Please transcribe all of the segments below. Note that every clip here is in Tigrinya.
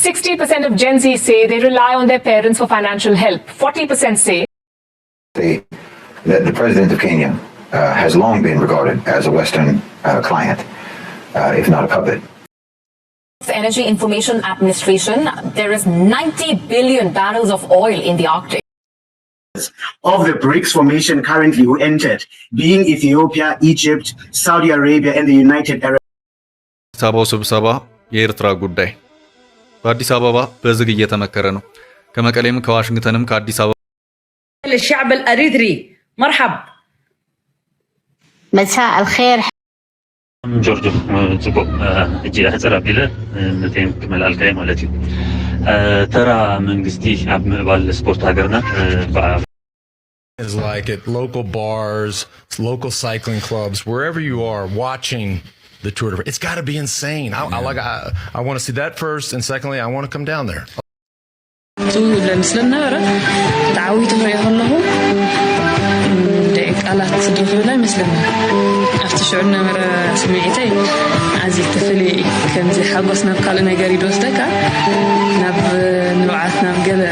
sixty percent of Gen Z say they rely on their parents for financial help. Forty percent say say that the president of Kenya uh, has long been regarded as a Western uh, client, uh, if not a puppet. Energy Information Administration, there is ninety billion barrels of oil in the Arctic. Of the BRICS formation currently who entered, being Ethiopia, Egypt, Saudi Arabia, and the United Arab አዲስ አበባው ስብሰባ የኤርትራ ጉዳይ። በአዲስ አበባ በዝግ እየተመከረ ነው። ከመቀሌም ከዋሽንግተንም ከአዲስ አበባ الشعب الأريتري. مرحب. مساء الخير. ጆርጆ፣ ጽቡቕ። ሕጂ ሕጽር ኣቢለ ነተይም ክመልኣልካ እየ ማለት እዩ። ተራ መንግስቲ ኣብ ምዕባል ስፖርት ሃገርና ብኣ is like at local bars, local cycling clubs, wherever you are watching the Tour de France. It's got to be insane. I, I like. I, I want to see that first, and secondly, I want to come down there. ቱ ለምስለና ነበረ ተዓዊቱ ክሪኦ ከለኹ ቃላት ዝኽእል ኣይመስለኒ ኣብቲ ሽዑ ነበረ ስምዒተይ ኣዚ ተፈልየ እዩ ከምዚ ሓጎስ ናብ ካልእ ነገር እዩ ዝወስደካ ናብ ንብዓት ናብ ገለ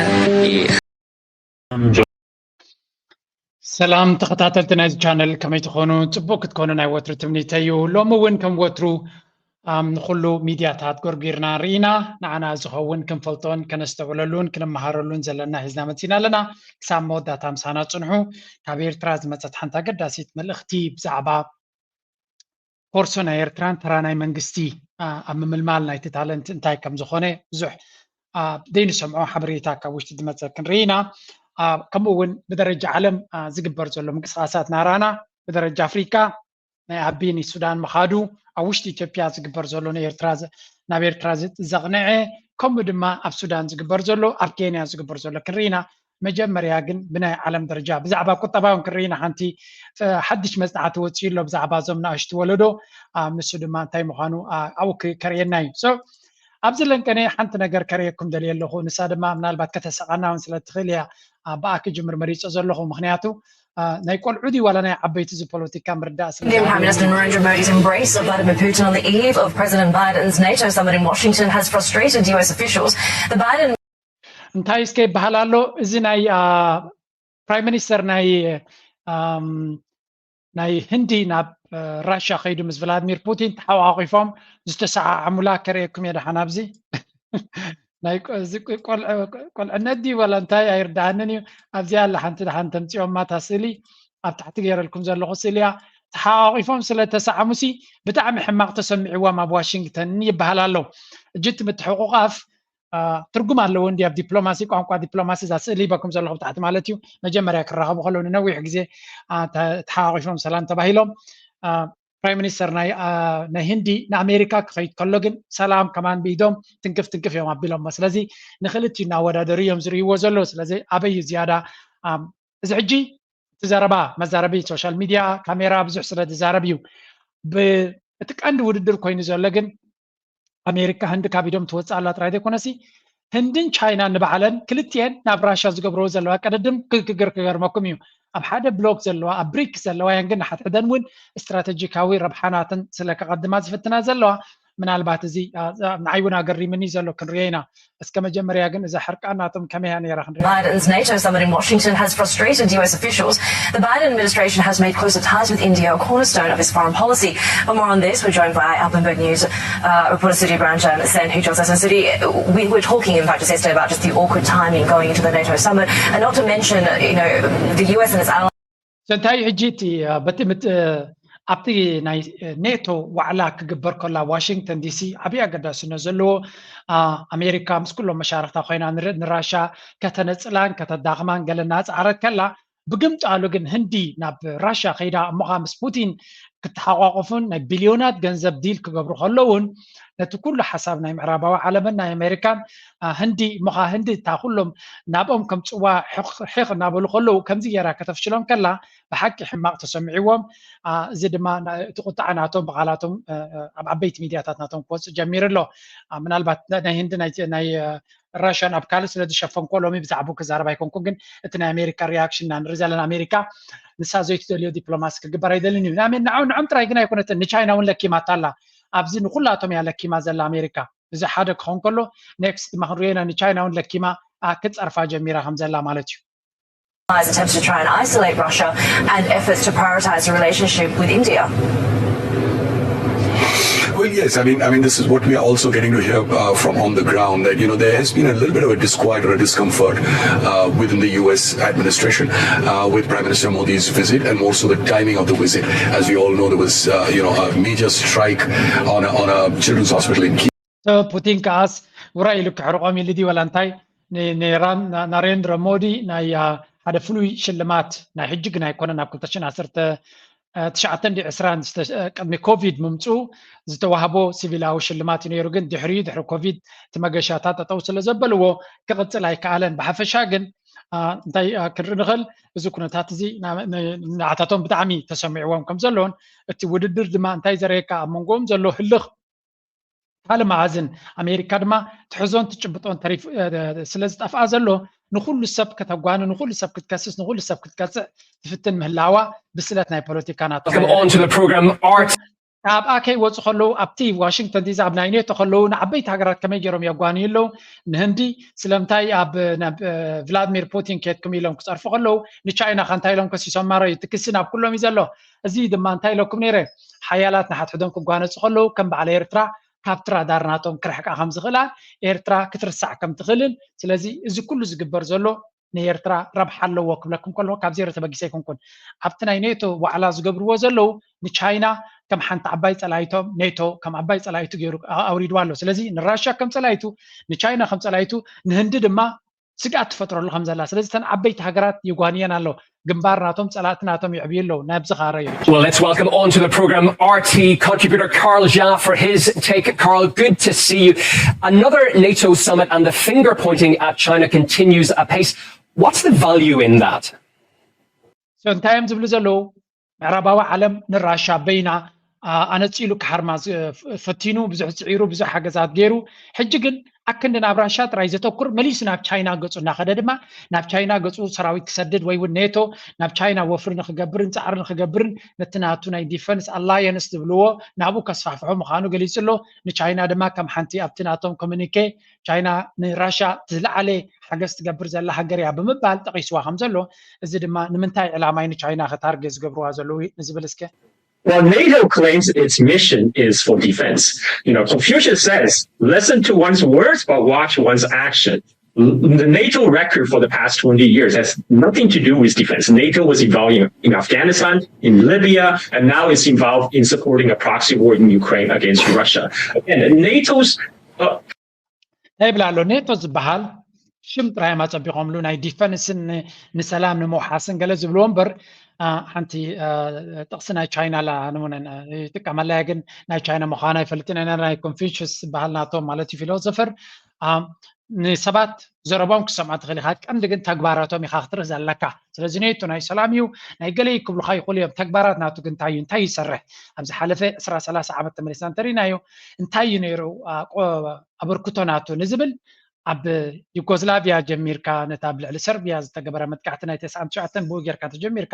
ሰላም ተኸታተልቲ ናይዚ ቻነል ከመይ ትኾኑ? ጽቡቅ ክትኮኑ ናይ ወትሩ ትምኒተይ እዩ። ሎሚ እውን ከም ወትሩ ኣም፣ ንኹሉ ሚድያታት ጎርጊርና ርኢና ንዓና ዝኸውን ክንፈልጦን ከነስተውዕለሉን ክንመሃረሉን ዘለና ሒዝና መጺና ኣለና። ክሳብ መወዳእታ ምሳና ጽንሑ። ካብ ኤርትራ ዝመጸት ሓንቲ ኣገዳሲት መልእኽቲ ብዛዕባ ኮርሶ ናይ ኤርትራን ተራ ናይ መንግስቲ ኣብ ምምልማል ናይቲ ታለንት እንታይ ከም ዝኾነ ብዙሕ ዘይንሰምዖ ሓበሬታ ካብ ውሽጢ ዝመፀ ክንርኢ ኢና። ከምኡ እውን ብደረጃ ዓለም ዝግበር ዘሎ ምንቅስቃሳት ናራና ብደረጃ ኣፍሪካ ናይ ኣቢ ንሱዳን ምኻዱ ኣብ ውሽጢ ኢትዮጵያ ዝግበር ዘሎ ንኤርትራ ናብ ኤርትራ ዘቕንዐ ከምኡ ድማ ኣብ ሱዳን ዝግበር ዘሎ ኣብ ኬንያ ዝግበር ዘሎ ክንርኢ ኢና። መጀመርያ ግን ብናይ ዓለም ደረጃ ብዛዕባ ቁጠባውን ክርኢና ሓንቲ ሓድሽ መፅናዕቲ ወፂኡ ኣሎ ብዛዕባ እዞም ናእሽቱ ወለዶ ንሱ ድማ እንታይ ምዃኑ ኣብኡ ከርእየና እዩ። ኣብዚ ለንቀነ ሓንቲ ነገር ከርእየኩም ደልየ ኣለኹ። ንሳ ድማ ምናልባት ከተሰቐና እውን ስለ ትኽእል እያ ብኣ ክጅምር መሪፀ ዘለኹ። ምክንያቱ ናይ ቆልዑ ድዩ ዋላ ናይ ዓበይቲ እዚ ፖለቲካ ምርዳእ ስለ Indian Prime Minister Narendra Modi's embrace of Vladimir Putin on the eve of President Biden's NATO summit in Washington has frustrated U S officials. The Biden እንታይ እስከ ይበሃል ኣሎ እዚ ናይ ፕራይም ሚኒስተር ናይ ናይ ህንዲ ናብ ራሻ ከይዱ ምስ ቭላድሚር ፑቲን ተሓቋቂፎም ዝተሰዓዓሙላ ከርእየኩም እየ ደሓን ኣብዚ ናይ ቆልዕነት ድዩ ወላ እንታይ ኣይርድኣንን እዩ። ኣብዚኣ ኣላ ሓንቲ ደሓን ተምፅኦማ እታ ስእሊ ኣብ ታሕቲ ገይረልኩም ዘለኹ ስእሊ እያ። ተሓቋቂፎም ስለ ተሰዓሙሲ ብጣዕሚ ሕማቕ ተሰሚዕዎም ኣብ ዋሽንግተን ይበሃል ኣሎ። እጅ እቲ ምትሕቑቓፍ ትርጉም ኣለዎ እንዲ ኣብ ዲፕሎማሲ ቋንቋ ዲፕሎማሲ እዛ ስእሊ ሂበኩም ዘለኹ ብታሕቲ ማለት እዩ። መጀመርያ ክራኸቡ ከለዉ ንነዊሕ ግዜ ተሓቋቂፎም ሰላም ተባሂሎም ፕራይም ሚኒስተር ናይ ህንዲ ንኣሜሪካ ክኸይድ ከሎ ግን ሰላም ከማን ብኢዶም ትንክፍ ትንክፍ እዮም ኣቢሎሞ። ስለዚ ንክልቲኡ እናወዳደሩ እዮም ዝርእይዎ ዘለዉ። ስለዚ ኣበይ እዩ ዝያዳ እዚ ሕጂ እቲ ዘረባ መዛረቢ ሶሻል ሚድያ ካሜራ ብዙሕ ስለ ዝዛረብ እዩ። እቲ ቀንዲ ውድድር ኮይኑ ዘሎ ግን ኣሜሪካ ህንዲ ካብ ኢዶም ትወፅእ ኣላ ጥራይ ዘይኮነሲ ህንድን ቻይናን ንባዕለን ክልቲኤን ናብ ራሻ ዝገብርዎ ዘለዋ ቅድድም ክግር ክገርመኩም እዩ። ኣብ ሓደ ብሎክ ዘለዋ ኣብ ብሪክስ ዘለዋ እየን ግን ንሓድሕደን እውን ስትራተጂካዊ ረብሓናተን ስለ ከቐድማ ዝፍትና ዘለዋ ምናልባት እዚ ንዓይ እውን ኣገሪምኒ ዘሎ ክንሪኦ ኢና። እስከ መጀመርያ ግን እዛ ሕርቃን ናቶም ከመይ እያ ነይራ ክንሪኦ። Biden's NATO summit in Washington has frustrated U S officials. The Biden administration has made closer ties with India a cornerstone of its foreign policy. For more on this, we're joined by our Bloomberg News uh, reporter Sudhir Ranjan Sen, who joins us in Sudhir. We were talking, in fact, just yesterday about just the awkward timing going into the NATO summit, and not to mention, uh, you know, the U S and its allies. እንታይ ሕጂ እቲ በቲ ኣብቲ ናይ ኔቶ ዋዕላ ክግበር ከላ ዋሽንግተን ዲሲ ዓብዪ ኣገዳስነት ዘለዎ ኣሜሪካ ምስ ኩሎም መሻርክታ ኮይና ንራሻ ከተነፅላን ከተዳኽማን ገለ እናፃዕረት ከላ ብግምጣሉ ግን ህንዲ ናብ ራሻ ከይዳ እሞኻ ምስ ፑቲን ክተሓቋቆፉን ናይ ቢልዮናት ገንዘብ ዲል ክገብሩ ከለውን ነቲ ኩሉ ሓሳብ ናይ ምዕራባዊ ዓለምን ናይ ኣሜሪካን ህንዲ እሞኻ ህንዲ እታ ኩሎም ናብኦም ከምፅዋ ሒኽ እናበሉ ከለዉ ከምዚ ገይራ ከተፍሽሎም ከላ ብሓቂ ሕማቕ ተሰሚዕዎም። እዚ ድማ እቲ ቁጣዐ ናቶም ብቃላቶም ኣብ ዓበይቲ ሚድያታት ናቶም ክወፅእ ጀሚሩ ኣሎ። ምናልባት ናይ ህንዲ ናይ ራሽያን ኣብ ካልእ ስለ ዝሸፈንኮ ሎሚ ብዛዕባኡ ክዛረብ ኣይኮንኩን፣ ግን እቲ ናይ ኣሜሪካ ሪያክሽን ኢና ንርኢ ዘለና። ኣሜሪካ ንሳ ዘይትደልዮ ዲፕሎማሲ ክግበር ኣይደልን እዩ። ንዖም ጥራይ ግን ኣይኮነትን፣ ንቻይና እውን ለኪማታ ኣላ። ኣብዚ ንኩላቶም እያ ለኪማ ዘላ ኣሜሪካ። እዚ ሓደ ክኸውን ከሎ፣ ኔክስት ድማ ክንሪኦ ኢና ንቻይና እውን ለኪማ ክትፀርፋ ጀሚራ ከም ዘላ ማለት እዩ። Attempts to try and isolate Russia and efforts to prioritize a relationship with India. Well, yes, I mean, I mean, this is what we are also getting to hear uh, from on the ground, that, you know, there has been a little bit of a disquiet or a discomfort uh, within the U S administration uh, with Prime Minister Modi's visit, and more so the timing of the visit. As we all know, there was, uh, you know, a major strike on a, on a children's hospital in Kyiv. ፑቲን ከኣስ ውራይ ኢሉ ክሕርቆም ኢሉ ድዩ ወላ እንታይ? ንራም ናሬንድረ ሞዲ ናይ ሓደ ፍሉይ ሽልማት ናይ ሕጂ ግን ኣይኮነን፣ ኣብ ክልተ ሽሕን ዓሰርተ ትሽዓተን ድዩ ዕስራን ቅድሚ ኮቪድ ምምፅኡ ዝተዋህቦ ሲቪላዊ ሽልማት እዩ ነይሩ። ግን ድሕሪኡ ድሕሪ ኮቪድ እቲ መገሻታት ጠጠው ስለ ዘበልዎ ክቕፅል ኣይከኣለን። ብሓፈሻ ግን እንታይ ክንርኢ ንኽእል፣ እዚ ኩነታት እዚ ንዓታቶም ብጣዕሚ ተሰሚዕዎም ከም ዘለውን እቲ ውድድር ድማ እንታይ ዘርእየካ ኣብ መንጎኦም ዘሎ ህልኽ ካልእ መኣዝን ኣሜሪካ ድማ ትሕዞን ትጭብጦን ተሪፉ ስለ ዝጠፍኣ ዘሎ ንኩሉ ሰብ ከተጓኒ፣ ንኩሉ ሰብ ክትከስስ፣ ንኩሉ ሰብ ክትቀፅዕ ትፍትን ምህላዋ ብስለት ናይ ፖለቲካ ናቶ Welcome on to the program, Art. ካብኣ ከይወፁ ከለዉ ኣብቲ ዋሽንግተን ዲሲ ኣብ ናይ ኔቶ ከለዉ ንዓበይቲ ሃገራት ከመይ ገይሮም የጓንዩ ኣለዉ? ንህንዲ ስለምንታይ ኣብ ቭላድሚር ፑቲን ከየድኩም ኢሎም ክፀርፉ ከለዉ ንቻይና ከ እንታይ ኢሎም ከሲሶም ማረዩ? እቲ ክሲ ናብ ኩሎም እዩ ዘሎ። እዚ ድማ እንታይ ኢለኩም ነይረ? ሓያላት ንሓድሕዶም ክጓነፁ ከለዉ ከም በዓል ኤርትራ ካብቲ ራዳር ናቶም ክርሕቃ ከም ዝኽእላ ኤርትራ ክትርሳዕ ከም ትኽእልን ስለዚ እዚ ኩሉ ዝግበር ዘሎ ንኤርትራ ረብሓ ኣለዎ ክብለኩም ከለኹ ካብ ዜሮ ተበጊሰ ኣይኮንኩን። ኣብቲ ናይ ኔቶ ዋዕላ ዝገብርዎ ዘለዉ ንቻይና ከም ሓንቲ ዓባይ ጸላይቶም ኔቶ ከም ዓባይ ጸላይቱ ገይሩ ኣውሪድዋ ኣሎ። ስለዚ ንራሽያ ከም ጸላይቱ፣ ንቻይና ከም ጸላይቱ፣ ንህንዲ ድማ ስግኣት ትፈጥረሉ ከም ዘላ። ስለዚ እተን ዓበይቲ ሃገራት የጓንየን ኣሎ። ግንባር ናቶም ጸላእቲ ናቶም ይዕብዩ ኣለዉ። ናብዚ ኻረዩ። Well, let's welcome onto the program R T contributor Carl Jha for his take. Carl, good to see you. Another NATO summit and the finger pointing at China continues apace. What's the value in that? So እንታይ እዮም ዝብሉ ዘለዉ? ምዕራባዊ ዓለም ንራሻ በይና ኣነጺሉ ክሓርማ ፈቲኑ፣ ብዙሕ ጽዒሩ፣ ብዙሕ ሓገዛት ገይሩ። ሕጂ ግን ኣክንዲ ናብ ራሻ ጥራይ ዘተኩር፣ መሊሱ ናብ ቻይና ገጹ እናኸደ ድማ ናብ ቻይና ገጹ ሰራዊት ክሰድድ ወይ እውን ኔቶ ናብ ቻይና ወፍሪ ንክገብርን ጻዕሪ ንክገብርን ነቲ ናቱ ናይ ዲፈንስ ኣላየንስ ዝብልዎ ናብኡ ከስፋሕፍሖ ምዃኑ ገሊጹ ኣሎ። ንቻይና ድማ ከም ሓንቲ ኣብቲ ናቶም ኮሚኒኬ ቻይና ንራሻ ዝለዓለ ሓገዝ ትገብር ዘላ ሃገር እያ ብምባል ጠቒስዋ ከም ዘሎ፣ እዚ ድማ ንምንታይ ዕላማ እዩ ንቻይና ከ ታርጌት ዝገብርዋ ዘለዉ ንዝብል እስከ። Well, NATO claims its mission is for defense. You know, Confucius says, listen to one's words, but watch one's action. The NATO record for the past twenty years has nothing to do with defense. NATO was involved in, in Afghanistan, in Libya, and now it's involved in supporting a proxy war in Ukraine against Russia. Again, NATO's uh, እንታይ ይብል ኣሎ? ኔቶ ዝበሃል ሽም ጥራይ እዮም ኣጸቢቖምሉ፣ ናይ ዲፈንስን ንሰላም ንምውሓስን ገለ ዝብልዎ እምበር፣ ሓንቲ ጥቕሲ ናይ ቻይና ኣላ፣ ኣነ እውን ይጥቀመላ እየ፣ ግን ናይ ቻይና ምዃና ኣይፈልጥን እየ። ናይ ኮንፊሽስ ዝበሃል ናቶም ማለት እዩ ፊሎሶፈር፣ ንሰባት ዘረቦም ክሰምዖ ትኽእል ኢኻ፣ ቀንዲ ግን ተግባራቶም ኢኻ ክትርኢ ዘለካ። ስለዚ ኔቶ ናይ ሰላም እዩ ናይ ገለ ክብሉኻ ይኽእሉ እዮም። ተግባራት ናቱ ግን እንታይ እዩ? እንታይ ይሰርሕ? ኣብ ዝሓለፈ ዕስራ ሰላሳ ዓመት ተመሊስና እንተሪእናዮ እንታይ እዩ ነይሩ ኣበርክቶ ናቱ ንዝብል ኣብ ዩጎዝላቪያ ጀሚርካ ነቲ ኣብ ልዕሊ ሰርቢያ ዝተገበረ መጥቃዕቲ ናይ ተስዓን ትሽዓተን ብኡ ጌርካ ተጀሚርካ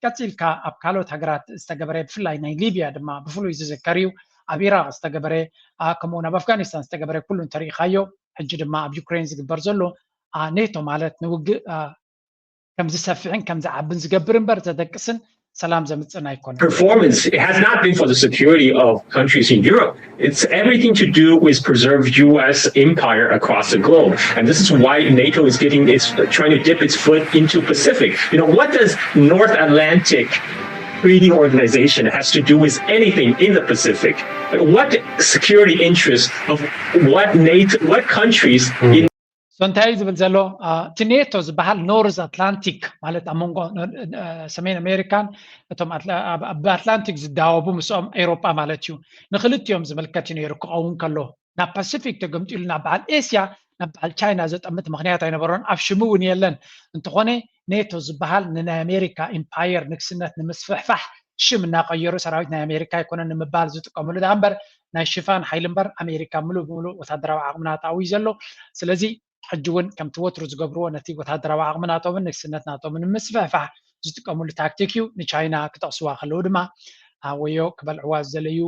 ቀፂልካ ኣብ ካልኦት ሃገራት ዝተገበረ ብፍላይ ናይ ሊብያ ድማ ብፍሉይ ዝዝከር እዩ። ኣብ ኢራቅ ዝተገበረ ከምኡ እውን ኣብ ኣፍጋኒስታን ዝተገበረ ኩሉ እንተሪኢኻዮ ሕጂ ድማ ኣብ ዩክሬን ዝግበር ዘሎ ኔቶ ማለት ንውግእ ከም ዝሰፍሕን ከም ዝዓብን ዝገብር እምበር ዘደቅስን ሰላም ዘምፅእን ኣይኮነን። Performance, it has not been for the security of countries in Europe. It's everything to do with preserve U S empire across the globe. And this is why NATO is getting its trying to dip its foot into Pacific. You know, what does North Atlantic Treaty Organization has to do with anything in the Pacific? What security interest of what NATO, what countries in So እንታይ እዩ ዝብል ዘሎ? እቲ ኔቶ ዝበሃል ኖርዝ ኣትላንቲክ ማለት ኣብ መንጎ ሰሜን ኣሜሪካን እቶም ብኣትላንቲክ ዝዳወቡ ምስኦም ኤውሮጳ ማለት እዩ። ንክልቲኦም ዝምልከት እዩ ነይሩ ክኸውን ከሎ ናብ ፓሲፊክ ተገምጢሉ ናብ በዓል ኤስያ ናብ በዓል ቻይና ዘጠምት ምክንያት ኣይነበሮን። ኣብ ሽሙ እውን የለን። እንተኾነ ኔቶ ዝበሃል ንናይ ኣሜሪካ ኢምፓየር ንግስነት ንምስፍሕፋሕ ሽም እናቀየሩ ሰራዊት ናይ ኣሜሪካ ኣይኮነን ንምባል ዝጥቀምሉ ደኣ እምበር ናይ ሽፋን ሓይሊ እምበር ኣሜሪካ ምሉእ ብምሉእ ወታደራዊ ዓቕሚ ናታ እዩ ዘሎ። ስለዚ ሕጂ እውን ከምቲ ወትሩ ዝገብርዎ ነቲ ወታደራዊ ዓቕሚ ናቶምን ንግስነት ናቶምን ንምስፍሕፋሕ ዝጥቀምሉ ታክቲክ እዩ። ንቻይና ክጠቕስዋ ከለዉ ድማ ወዮ ክበልዕዋ ዝደለዩ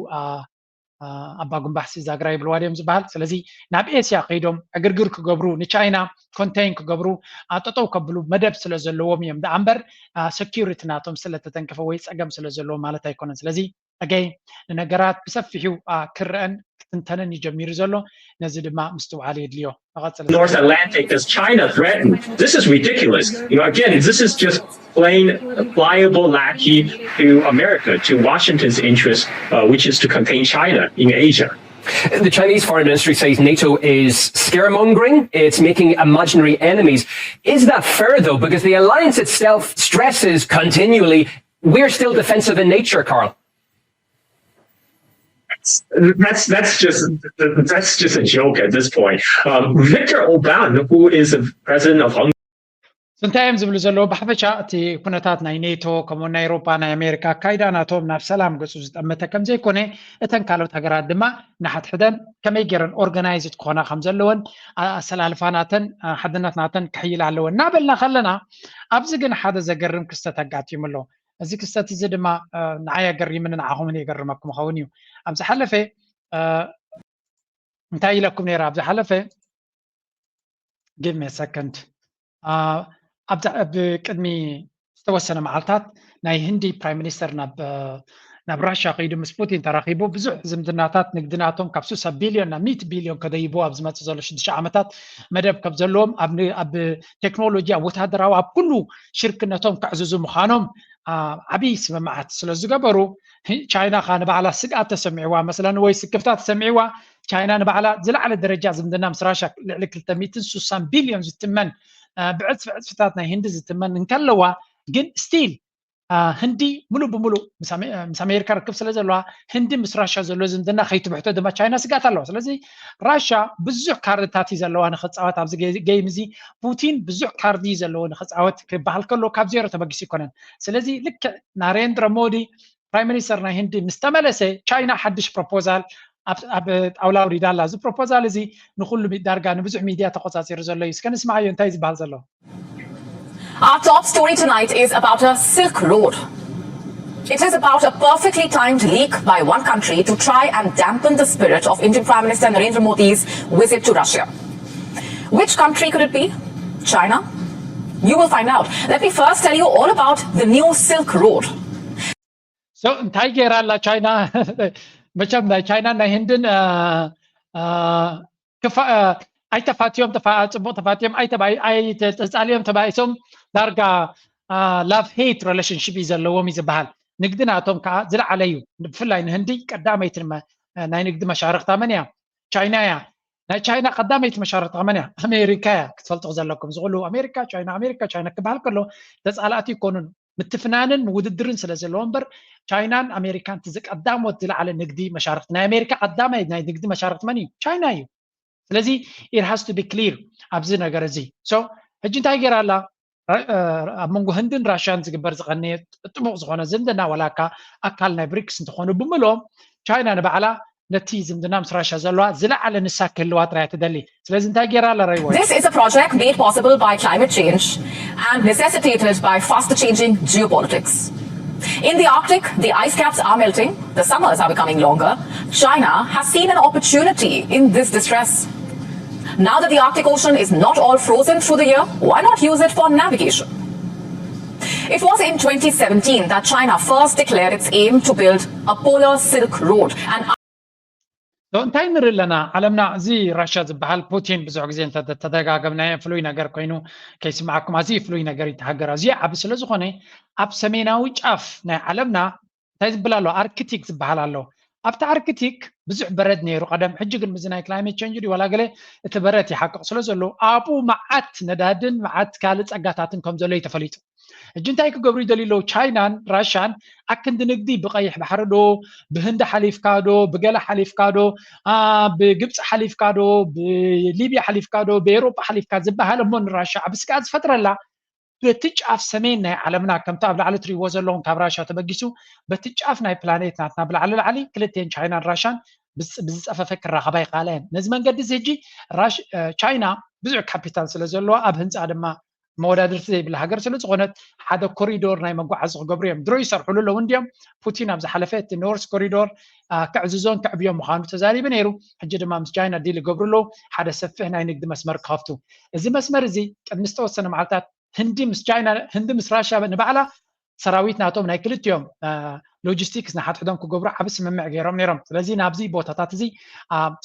ኣባ ጉንባሕሲ ዛግራ ይብልዋ ድዮም ዝበሃል። ስለዚ ናብ ኤስያ ከይዶም ዕግርግር ክገብሩ፣ ንቻይና ኮንቴን ክገብሩ፣ ጠጠው ከብሉ መደብ ስለ ዘለዎም እዮም። ደኣ እምበር ሰኪሪቲ ናቶም ስለተተንከፈ ወይ ፀገም ስለ ዘለዎ ማለት ኣይኮነን። ስለዚ ኣገይ ንነገራት ብሰፊሑ ክረአን ክትንተንን እዩ ጀሚሩ ዘሎ። ነዚ ድማ ምስትውዓል የድልዮ። North Atlantic, does China threaten? This is ridiculous. You know, again, this is just plain pliable lackey to America, to Washington's interest, uh, which is to contain China in Asia. The Chinese foreign ministry says NATO is scaremongering, it's making imaginary enemies. Is that fair, though? Because the alliance itself stresses continually we're still defensive in nature, Carl. That's, that's just that's just a joke at this point. Um, Viktor Orban, who is the president of Hungary, እንታይ እዮም ዝብሉ ዘለዉ? ብሓፈሻ እቲ ኩነታት ናይ ኔቶ ከምኡ ናይ ኤሮፓ ናይ ኣሜሪካ ኣካይዳ ናቶም ናብ ሰላም ገፁ ዝጠመተ ከም ዘይኮነ እተን ካልኦት ሃገራት ድማ ንሓድሕደን ከመይ ገይረን ኦርጋናይዝድ ክኾና ከም ዘለወን ኣሰላልፋ ናተን ሓድነት ናተን ክሕይላ ኣለወን እናበልና ከለና ኣብዚ ግን ሓደ ዘገርም ክስተት ኣጋጢሙ ኣሎ። እዚ ክስተት እዚ ድማ ንዓይ ኣገሪምኒ ንዓኹምን የገርመኩም ይኸውን እዩ። ኣብ ዝሓለፈ እንታይ ኢለኩም ነይረ? ኣብ ዝሓለፈ give me a second ኣብ ቅድሚ ዝተወሰነ መዓልታት ናይ ህንዲ ፕራይም ሚኒስተር ናብ ናብ ራሽያ ከይዱ ምስ ፑቲን ተራኺቡ ብዙሕ ዝምድናታት ንግድናቶም ካብ ስሳ ቢልዮን ናብ ሚእቲ ቢልዮን ከደይቡ ኣብ ዝመፅእ ዘሎ ሽዱሽተ ዓመታት መደብ ከም ዘለዎም ኣብ ቴክኖሎጂ ኣብ ወታደራዊ ኣብ ኩሉ ሽርክነቶም ከዕዝዙ ምዃኖም ዓብዪ ስምምዓት ስለ ዝገበሩ ቻይና ካ ንባዕላ ስግኣት ተሰሚዕዋ መስለኒ ወይ ስክፍታ ተሰሚዕዋ ቻይና ንባዕላ ዝለዓለ ደረጃ ዝምድና ምስ ራሽያ ልዕሊ ክልተ ሚእትን ስሳን ቢልዮን ዝትመን ብዕፅፊ ዕፅፍታት ናይ ህንዲ ዝትመን እንከለዋ ግን ስቲል ህንዲ ሙሉእ ብሙሉእ ምስ ኣሜሪካ ርክብ ስለ ዘለዋ ህንዲ ምስ ራሻ ዘሎ ዝምድና ከይትብሕቶ ድማ ቻይና ስጋት ኣለዋ። ስለዚ ራሻ ብዙሕ ካርድታት እዩ ዘለዋ ንክፃወት ኣብዚ ገይም እዚ ፑቲን ብዙሕ ካርድ እዩ ዘለዎ ንክፃወት ክበሃል ከሎ ካብ ዜሮ ተበጊሱ ይኮነን። ስለዚ ልክዕ ናሬንድረ ሞዲ ፕራይም ሚኒስተር ናይ ህንዲ ምስ ተመለሰ ቻይና ሓድሽ ፕሮፖዛል ኣብ ጣውላ ኣውሪዳ ኣላ። እዚ ፕሮፖዛል እዚ ንኩሉ ዳርጋ ንብዙሕ ሚድያ ተቆፃፂሩ ዘሎ እዩ። እስከ ንስማዓዮ እንታይ ዝበሃል ዘሎ? Our top story tonight is about a Silk Road. It is about a perfectly timed leak by one country to try and dampen the spirit of Indian Prime Minister Narendra Modi's visit to Russia. Which country could it be? China? You will find out. Let me first tell you all about the new Silk Road. So እንታይ ገይራ ኣላ ቻይና? መቸም ናይ ቻይና ናይ ህንድን ኣይተፋትዮም ጽቡቕ ተፋትዮም ኣይተጻልዮም ተባኢሶም ዳርጋ love hate relationship እዩ ዘለዎም እዩ ዝበሃል። ንግዲ ናቶም ከዓ ዝለዓለ እዩ። ብፍላይ ንህንዲ ቀዳመይቲ ናይ ንግዲ መሻርክታ መን እያ? ቻይና እያ። ናይ ቻይና ቀዳመይቲ መሻርክታ መን እያ? ኣሜሪካ እያ። ክትፈልጡ ዘለኩም ዝኽሉ ኣሜሪካ ቻይና ኣሜሪካ ቻይና ክበሃል ከሎ ተጻላእቲ ይኮኑን ምትፍናንን ምውድድርን ስለ ዘለዎ እምበር ቻይናን ኣሜሪካን እቲ ዝቀዳሞት ዝለዓለ ንግዲ መሻርክቲ ናይ ኣሜሪካ ቀዳማይ ናይ ንግዲ መሻርክቲ መን እዩ? ቻይና እዩ። ስለዚ it has to be clear ኣብዚ ነገር እዚ። So ሕጂ እንታይ ገይራ ኣላ? ኣብ መንጎ ህንድን ራሽያን ዝግበር ዝቐነየ ጥሙቕ ዝኾነ ዝምድና ዋላ እካ ኣካል ናይ ብሪክስ እንተኾኑ ብምልኦም ቻይና ንባዕላ ነቲ ዝምድና ምስ ራሽያ ዘለዋ ዝለዓለ ንሳ ክህልዋ ጥራያ ትደሊ። ስለዚ እንታይ ገይራ ኣላ ራይወይ? This is a project made possible by climate change and necessitated by fast changing geopolitics. In the Arctic, the ice caps are melting, the summers are becoming longer. China has seen an opportunity in this distress. Now that the Arctic Ocean is not all frozen through the year, why not use it for navigation? It was in twenty seventeen that China first declared its aim to build a polar Silk Road, and እንታይ ንርኢ ኣለና? ዓለምና እዚ ራሽያ ዝበሃል ፑቲን ብዙሕ ግዜ ተደጋገምናዮ ፍሉይ ነገር ኮይኑ ከይስምዓኩም ኣዝዩ ፍሉይ ነገር ይተሃገር ኣዝዩ ዓቢ ስለ ዝኾነ ኣብ ሰሜናዊ ጫፍ ናይ ዓለምና እንታይ ዝብል ኣሎ ኣርክቲክ ዝበሃል ኣሎ። ኣብቲ ኣርክቲክ ብዙሕ በረድ ነይሩ ቀደም፣ ሕጂ ግን ምስዚ ናይ ክላይሜት ቸንጅ ድዩ ዋላ ገለ እቲ በረድ ይሓቅቕ ስለ ዘሎ ኣብኡ መዓት ነዳድን መዓት ካልእ ጸጋታትን ከም ዘሎ እዩ ተፈሊጡ። ሕጂ እንታይ ክገብሩ ይደልዩ ኣለዉ? ቻይናን ራሻን ኣክንዲ ንግዲ ብቀይሕ ባሕሪ ዶ ብህንዲ ሓሊፍካ ዶ ብገለ ሓሊፍካ ዶ ብግብፂ ሓሊፍካ ዶ ብሊብያ ሓሊፍካ ዶ ብኤሮጳ ሓሊፍካ ዝበሃል እሞ ንራሻ ዓብ ስግኣት ዝፈጥረላ በቲ ጫፍ ሰሜን ናይ ዓለምና ከምቲ ኣብ ላዕሊ ትሪእዎ ዘለኹም ካብ ራሻ ተበጊሱ በቲ ጫፍ ናይ ፕላኔት ናትና ብላዕሊ ላዕሊ ክልቴን ቻይናን ራሻን ብዝፀፈፈ ክራኸባ ይኽእላ እየን። ነዚ መንገዲ እዚ ሕጂ ቻይና ብዙሕ ካፒታል ስለ ዘለዋ ኣብ ህንፃ ድማ መወዳድርቲ ዘይብላ ሃገር ስለ ዝኾነት ሓደ ኮሪዶር ናይ መጓዓዚ ክገብሩ እዮም። ድሮ ይሰርሕሉ ኣለዉ እንዲዮም። ፑቲን ኣብ ዝሓለፈ እቲ ኖርስ ኮሪዶር ክዕዝዞን ክዕብዮ ምዃኑ ተዛሪቡ ነይሩ። ሕጂ ድማ ምስ ቻይና ዲል ይገብሩ ኣለዉ ሓደ ሰፊሕ ናይ ንግዲ መስመር ክኸፍቱ። እዚ መስመር እዚ ቅድሚ ዝተወሰነ መዓልታት ህንዲ ምስ ቻይና ህንዲ ምስ ራሻ ንባዕላ ሰራዊት ናቶም ናይ ክልቲኦም ሎጂስቲክስ ንሓድሕዶም ክገብሩ ዓብ ስምምዕ ገይሮም ነይሮም። ስለዚ ናብዚ ቦታታት እዚ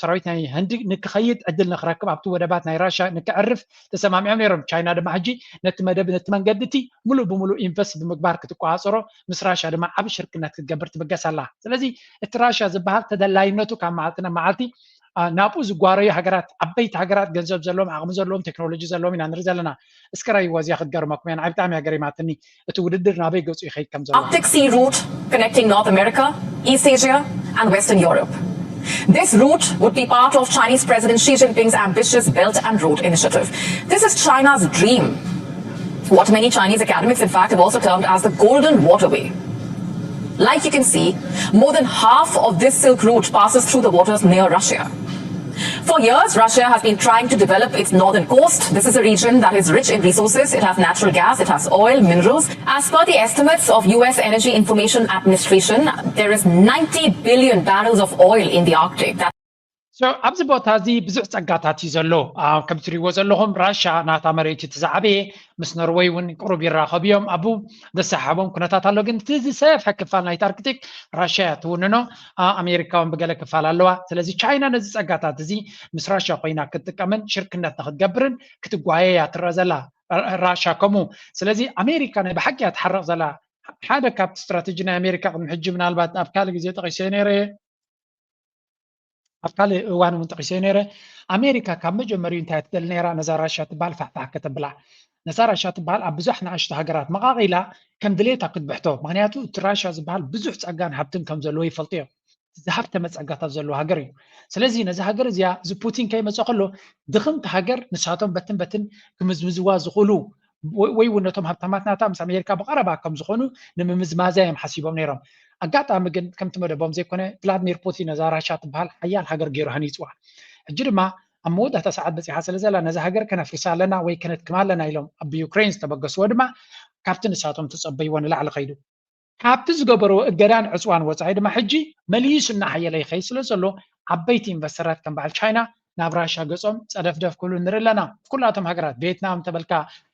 ሰራዊት ናይ ህንዲ ንክኸይድ ዕድል ንክረክብ ኣብቲ ወደባት ናይ ራሻ ንክዕርፍ ተሰማሚዖም ነይሮም። ቻይና ድማ ሕጂ ነቲ መደብ ነቲ መንገዲ እቲ ሙሉእ ብሙሉእ ኢንቨስት ብምግባር ክትቆፃፀሮ ምስ ራሻ ድማ ዓብ ሽርክነት ክትገብር ትብገስ ኣላ። ስለዚ እቲ ራሻ ዝበሃል ተደላይነቱ ካብ መዓልቲ ናብ መዓልቲ ናብኡ ዝጓረዩ ሃገራት ዓበይቲ ሃገራት ገንዘብ ዘለዎም ዓቕሚ ዘለዎም ቴክኖሎጂ ዘለዎም ኢና ንርኢ ዘለና። እስከ ራይዋ እዚኣ ክትገርመኩም እያ። ንዓይ ብጣዕሚ እያ ገሪማትኒ እቲ ውድድር ናበይ ገፁ ይኸይድ ከም ዘሎ። Arctic sea route connecting North America, East Asia and Western Europe. This route would be part of Chinese President Xi Jinping's ambitious Belt and Road Initiative. This is China's dream. What many Chinese academics, in fact, have also termed as the Golden Waterway. Like you can see, more than half of this Silk Route passes through the waters near Russia. For years, Russia has been trying to develop its northern coast. This is a region that is rich in resources. It has natural gas, it has oil, minerals. As per the estimates of U S Energy Information Administration, there is ninety billion barrels of oil in the Arctic. That ኣብዚ ቦታ እዚ ብዙሕ ጸጋታት እዩ ዘሎ። ከም ትሪእዎ ዘለኹም ራሻ ናታ መሬት እቲ ዝዓበየ ምስ ኖርወይ እውን ቅሩብ ይራኸቡ እዮም። ኣብኡ ዘሰሓቦም ኩነታት ኣሎ፣ ግን እቲ ዝሰፍሐ ክፋል ናይቲ ኣርክቲክ ራሻ እያ ትውንኖ። ኣሜሪካ እውን ብገለ ክፋል ኣለዋ። ስለዚ ቻይና ነዚ ጸጋታት እዚ ምስ ራሻ ኮይና ክትጥቀምን ሽርክነት ንክትገብርን ክትጓየ እያ ትረአ ዘላ ራሻ ከምኡ። ስለዚ ኣሜሪካ ናይ ብሓቂ እያ ትሓርቕ ዘላ። ሓደ ካብቲ ስትራተጂ ናይ ኣሜሪካ ቅድሚ ሕጂ ምናልባት ኣብ ካልእ ግዜ ጠቒሰ ነይረ ኣብ ካልእ እዋን እውን ጠቒሰ ነይረ። ኣሜሪካ ካብ መጀመሪኡ እንታይ ትደሊ ነይራ? ነዛ ራሻ ትበሃል ፋሕፋሕ ከተብላ። ነዛ ራሻ ትበሃል ኣብ ብዙሕ ንኣሽቱ ሃገራት መቓቒላ ከም ድሌታ ክትብሕቶ። ምክንያቱ እቲ ራሻ ዝበሃል ብዙሕ ጸጋን ሃብትን ከም ዘለዎ ይፈልጡ እዮም። ዝሃብተመ ጸጋታት ዘለዎ ሃገር እዩ። ስለዚ ነዚ ሃገር እዚኣ እዚ ፑቲን ከይመፀ ከሎ ድኽምቲ ሃገር ንሳቶም በትን በትን ክምዝምዝዋ ዝኽእሉ ወይ እውን ነቶም ሃብታማት ናታ ምስ ኣሜሪካ ብቐረባ ከም ዝኾኑ ንምምዝማዛ እዮም ሓሲቦም ነይሮም። ኣጋጣሚ ግን ከምቲ መደቦም ዘይኮነ ቭላድሚር ፑቲን ነዛ ራሻ ትበሃል ሓያል ሃገር ገይሩ ሃኒፅዋ። ሕጂ ድማ ኣብ መወዳእታ ሰዓት በፂሓ ስለ ዘላ ነዛ ሃገር ከነፍርሳ ኣለና ወይ ከነድክማ ኣለና ኢሎም ኣብ ዩክሬን ዝተበገስዎ ድማ ካብቲ ንሳቶም ተፀበይዎ ንላዕሊ ከይዱ። ካብቲ ዝገበርዎ እገዳን ዕፅዋን ወፃኢ ድማ ሕጂ መሊሱ እናሓየለ ይኸይድ ስለ ዘሎ ዓበይቲ ኢንቨስተራት ከም በዓል ቻይና ናብ ራሻ ገፆም ፀደፍደፍ ክብሉ ንርኢ ኣለና። ኩላቶም ሃገራት ቪየትናም እንተበልካ፣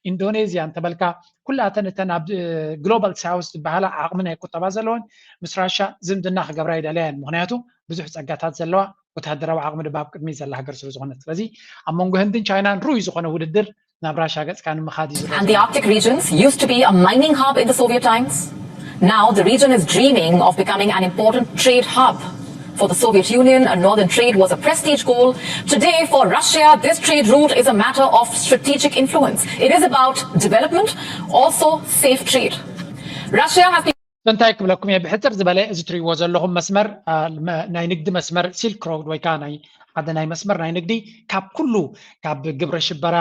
ኢንዶኔዝያ እንተበልካ፣ ኩላተን እተን ኣብ ግሎባል ሳውስ ዝበሃላ ዓቕሚ ናይ ቁጠባ ዘለወን ምስ ራሻ ዝምድና ክገብራ ይደለያን። ምክንያቱ ብዙሕ ፀጋታት ዘለዋ ወታደራዊ ዓቕሚ ድማ ኣብ ቅድሚት ዘላ ሃገር ስለ ዝኾነት። ስለዚ ኣብ መንጎ ህንድን ቻይናን ርኡይ ዝኾነ ውድድር ናብ ራሻ ገፅካ ንምኻድ እዩ ዘሎ። And the Arctic regions used to be a mining hub in the Soviet times. Now the region is dreaming of becoming an important trade hub. For the Soviet Union, a northern trade was a prestige goal. Today, for Russia, this trade route is a matter of strategic influence. It is about development, also safe trade. Russia has been እንታይ ክብለኩም እየ፣ ብሕፅር ዝበለ እዚ ትሪእዎ ዘለኹም መስመር ናይ ንግዲ መስመር ሲልክ ሮድ ወይ ከዓ ናይ ሓደ ናይ መስመር ናይ ንግዲ ካብ ኩሉ ካብ ግብረ ሽበራ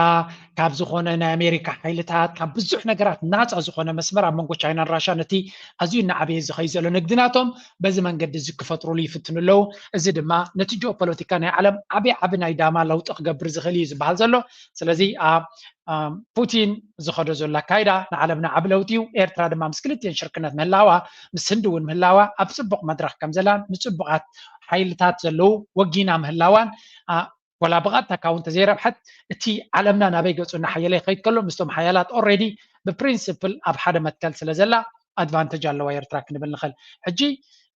ካብ ዝኾነ ናይ ኣሜሪካ ሓይልታት ካብ ብዙሕ ነገራት ናፃ ዝኾነ መስመር ኣብ መንጎ ቻይናን ራሻ ነቲ ኣዝዩ እናዓበየ ዝኸይ ዘሎ ንግዲ ናቶም በዚ መንገዲ እዚ ክፈጥሩሉ ይፍትኑ ኣለዉ። እዚ ድማ ነቲ ጂኦፖለቲካ ናይ ዓለም ዓብዪ ዓቢ ናይ ዳማ ለውጢ ክገብር ዝኽእል እዩ ዝበሃል ዘሎ። ስለዚ ኣብ ፑቲን ዝኸዶ ዘሎ ኣካይዳ ንዓለምና ዓቢ ለውጢ እዩ። ኤርትራ ድማ ምስ ክልቲኤን ሽርክነት ምህላዋ ምስ ህንዲ እውን ምህላዋ ኣብ ፅቡቕ መድረኽ ከም ዘላን ምስ ፅቡቓት ሓይልታት ዘለዉ ወጊና ምህላዋን ወላ ብቐጥታ ካብ እውን ተዘይረብሐት እቲ ዓለምና ናበይ ገፁ እናሓየለ ይኸይድ ከሎ ምስቶም ሓያላት ኦልሬዲ ብፕሪንስፕል ኣብ ሓደ መትከል ስለ ዘላ ኣድቫንተጅ ኣለዋ ኤርትራ ክንብል ንኽእል። ሕጂ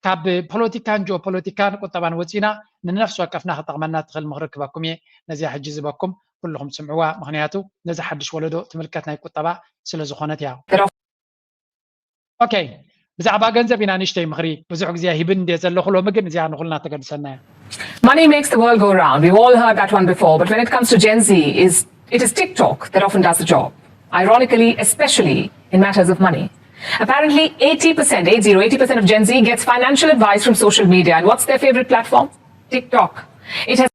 ካብ ፖለቲካን ጂኦፖለቲካን ቁጠባን ወፂና ንነፍሲ ወከፍና ክጠቕመና ትኽእል ምኽሪ ክበኩም እየ። ነዚኣ ሕጂ ዝበኩም ኩልኹም ትስምዕዋ፣ ምኽንያቱ ነዚ ሓድሽ ወለዶ ትምልከት ናይ ቁጠባ ስለ ዝኾነት እያ። ኦኬ፣ ብዛዕባ ገንዘብ ኢና ንእሽተይ ምኽሪ ብዙሕ ግዜ ሂብን እንደ ዘለኹ፣ ሎሚ ግን እዚኣ ንኹልና ተገድሰና እያ። Money makes the world go round. We've all heard that one before, but when it comes to Gen Z, is it is TikTok that often does the job. Ironically, especially in matters of money. Apparently, eighty percent, eight zero, eighty percent of Gen Z gets financial advice from social media. And what's their favorite platform? TikTok. It has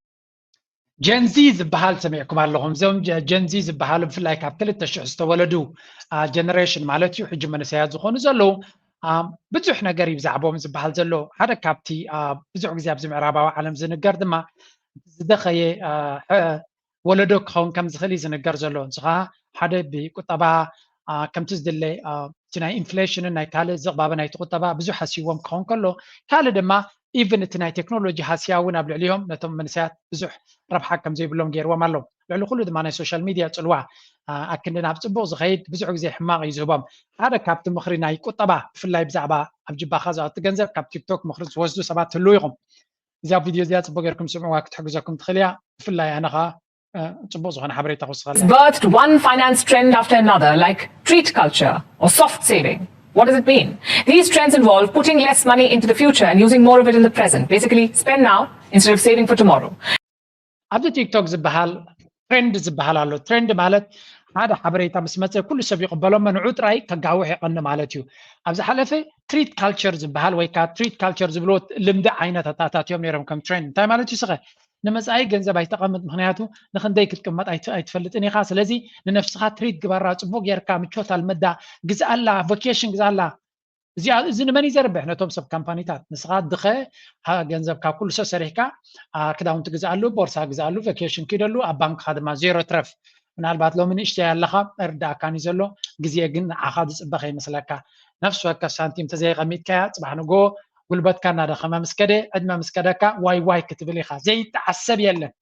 ጀንዚ ዝበሃል ሰሚዕኩም ኣለኹም። እዞም ጀንዚ ዝበሃሉ ብፍላይ ካብ ክልተ ሽሕ ዝተወለዱ ጀነሬሽን ማለት እዩ፣ ሕጂ መንእሰያት ዝኾኑ ዘለዉ ብዙሕ ነገር እዩ ብዛዕባኦም ዝበሃል ዘሎ። ሓደ ካብቲ ብዙሕ ግዜ ኣብዚ ምዕራባዊ ዓለም ዝንገር ድማ ዝደኸየ ወለዶ ክኸውን ከም ዝኽእል እዩ ዝንገር ዘሎ። ንሱ ከዓ ሓደ ብቁጠባ ከምቲ ዝድለ እቲ ናይ ኢንፍሌሽንን ናይ ካልእ ዝቕባበ ናይቲ ቁጠባ ብዙሕ ሃስይዎም ክኸውን ከሎ፣ ካልእ ድማ ኢቭን እቲ ናይ ቴክኖሎጂ ሃስያ እውን ኣብ ልዕሊኦም ነቶም መንእሰያት ብዙሕ ረብሓ ከም ዘይብሎም ገይርዎም ኣሎ። ልዕሊ ኩሉ ድማ ናይ ሶሻል ሚድያ ጽልዋ ኣክንዲ ናብ ጽቡቕ ዝኸይድ ብዙሕ ግዜ ሕማቕ እዩ ዝህቦም። ሓደ ካብቲ ምኽሪ ናይ ቁጠባ ብፍላይ ብዛዕባ ኣብ ጅባኻ ዝኣቱ ገንዘብ ካብ ቲክቶክ ምኽሪ ዝወስዱ ሰባት ትህልዉ ኢኹም። እዚኣ ቪድዮ እዚኣ ጽቡቕ ጌርኩም ስምዕዋ ክትሕግዘኩም ትኽእል እያ። ብፍላይ ኣነ ኸኣ ጽቡቕ ዝኾነ ሓበሬታ ክውስኸላ። Birthed one finance trend after another, like treat culture or soft saving. What does it mean? These trends involve putting less money into the future and using more of it in the present. Basically, spend now instead of saving for tomorrow. ኣብዚ ቲክቶክ ዝበሃል ትሬንድ ዝበሃል ኣሎ። ትሬንድ ማለት ሓደ ሓበሬታ ምስ መፀ ኩሉ ሰብ ይቕበሎ፣ መንዑ ጥራይ ከጋውሕ ይቐኒ ማለት እዩ። ኣብ ዝሓለፈ ትሪት ካልቸር ዝበሃል ወይ ከዓ ትሪት ካልቸር ዝብልዎ ልምዲ ዓይነታት ኣታትዮም ነይሮም ከም ትሬንድ። እንታይ ማለት እዩ ስኸ? ንመጻኢ ገንዘብ ኣይተቐምጥ፣ ምኽንያቱ ንኽንደይ ክትቅመጥ ኣይትፈልጥን ኢኻ። ስለዚ ንነፍስኻ ትሪት ግበራ፣ ጽቡቕ ጌርካ ምቾት ኣልመዳ፣ ግዝኣላ፣ ቫኬሽን ግዝኣላ። እዚኣ እዚ ንመን እዩ ዘርብሕ? ነቶም ሰብ ካምፓኒታት። ንስኻ ድኸ ገንዘብ ካብ ኩሉ ሰብ ሰሪሕካ ክዳውንቲ ግዝኣሉ፣ ቦርሳ ግዝኣሉ፣ ቫኬሽን ኪደሉ፣ ኣብ ባንክኻ ድማ ዜሮ ትረፍ። ምናልባት ሎሚ ንእሽተይ ኣለኻ እርዳእካን እዩ ዘሎ፣ ግዜ ግን ንዓኻ ዝጽበ ከይመስለካ። ነፍሲ ወከፍ ሳንቲም ተዘይቐሚጥካያ ጽባሕ ንጎ ጉልበትካ እናደኸመ ምስ ከደ፣ ዕድመ ምስ ከደካ ዋይ ዋይ ክትብል ኢኻ። ዘይተዓሰብ የለን።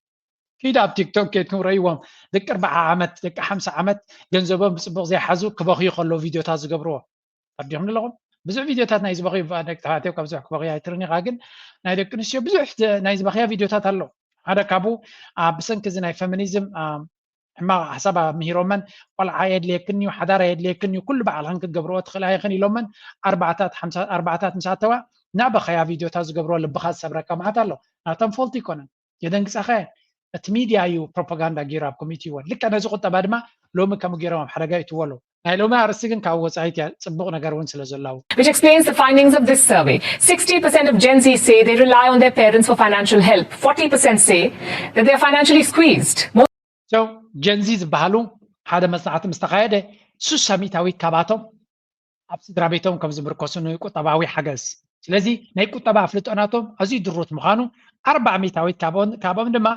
ኪድ ኣብ ቲክቶክ ኬድኩም ረእይዎም። ደቂ ኣርብዓ ዓመት፣ ደቂ ሓምሳ ዓመት ገንዘቦም ብጽቡቕ ዘይሓዙ ክበኽዩ ከለዉ ቪድዮታት ዝገብርዎ። ፈርዲኹም ኣለኹም? ብዙሕ ቪድዮታት ናይ ዝበኽዩ፣ ደቂ ተባዕትዮ ካብ ብዙሕ ክበኽዩ ኣይትርን ኢኻ፣ ግን ናይ ደቂ ኣንስትዮ ብዙሕ ናይ ዝበኽያ ቪድዮታት ኣሎ። ሓደ ካብኡ ብሰንኪ እዚ ናይ ፌሚኒዝም ሕማቕ ሓሳብ ኣምሂሮመን፣ ቆልዓ የድልየክን እዩ፣ ሓዳር ኣየድልየክን እዩ፣ ኩሉ ባዕልኽን ክትገብርኦ ትኽእላ ኢኽን ኢሎመን ኣርባዕታት ሓምሳ ኣርባዕታት ምስ ኣተዋ እናበኸያ ቪድዮታት ዝገብርኦ ልብኻ ዝሰብረካ መዓት ኣሎ። ናቶም ፎልት ኣይኮነን፣ የደንግጻኻ እየን። እቲ ሚድያ እዩ ፕሮፓጋንዳ ገይሩ ኣብ ኮሚኒቲ ይወን። ልክዕ ነዚ ቁጠባ ድማ ሎሚ ከምኡ ገይሮም ኣብ ሓደጋ ይእትዎ ኣለዉ። ናይ ሎሚ ኣርእስቲ ግን ካብ ወጻኢት እያ፣ ጽቡቕ ነገር እውን ስለ ዘለዉ። Which explains the findings of this survey. Sixty percent of Gen Z say they rely on their parents for financial help. Forty percent say that they are financially squeezed. So ጀንዚ ዝበሃሉ ሓደ መጽናዕቲ ምስ ተኻየደ ሱሳ ሚታዊት ካባቶም ኣብ ስድራ ቤቶም ከም ዝምርኮሱ ንቁጠባዊ ሓገዝ። ስለዚ ናይ ቁጠባ ኣፍልጦ ናቶም ኣዝዩ ድሩት ምዃኑ ኣርባዓ ሚታዊት ካብኦም ድማ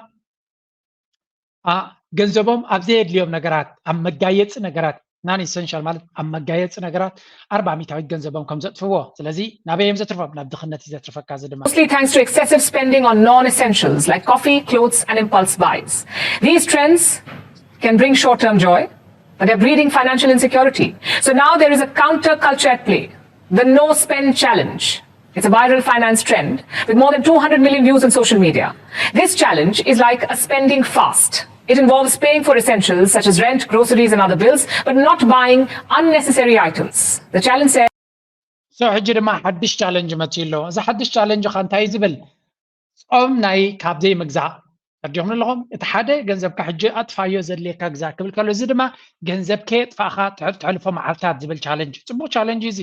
ገንዘቦም ኣብ ዘየድልዮም ነገራት፣ ኣብ መጋየፂ ነገራት፣ non essential ማለት ኣብ መጋየፂ ነገራት ኣርባዓ ሚታዊት ገንዘቦም ከም ዘጥፍዎ። ስለዚ ናበይ እዮም ዘትርፎም? ናብ ድኽነት እዩ ዘትርፈካ። እዚ ድማ Mostly thanks to excessive spending on non-essentials like coffee, clothes, and impulse buys. These trends can bring short-term joy, but they're breeding financial insecurity. So now there is a counterculture at play, the no spend challenge. It's a viral finance trend with more than two hundred million views on social media. This challenge is like a spending fast. It involves paying for essentials such as rent, groceries, and other bills, but not buying unnecessary items. The challenge says So ሕጂ ድማ ሓድሽ ቻለንጅ መፂኡ ኣሎ። እዚ ሓድሽ ቻለንጅ ኸ እንታይ እዩ ዝብል? ጾም ናይ ካብ ዘይምግዛእ። ተርዲኹም ኣለኹም? እቲ ሓደ ገንዘብካ ሕጂ ኣጥፋዮ ዘድልየካ ግዛእ ክብል ከሎ፣ እዚ ድማ ገንዘብ ከየጥፋእኻ ተሕልፎ መዓልታት ዝብል ቻለንጅ። ጽቡቕ ቻለንጅ እዚ።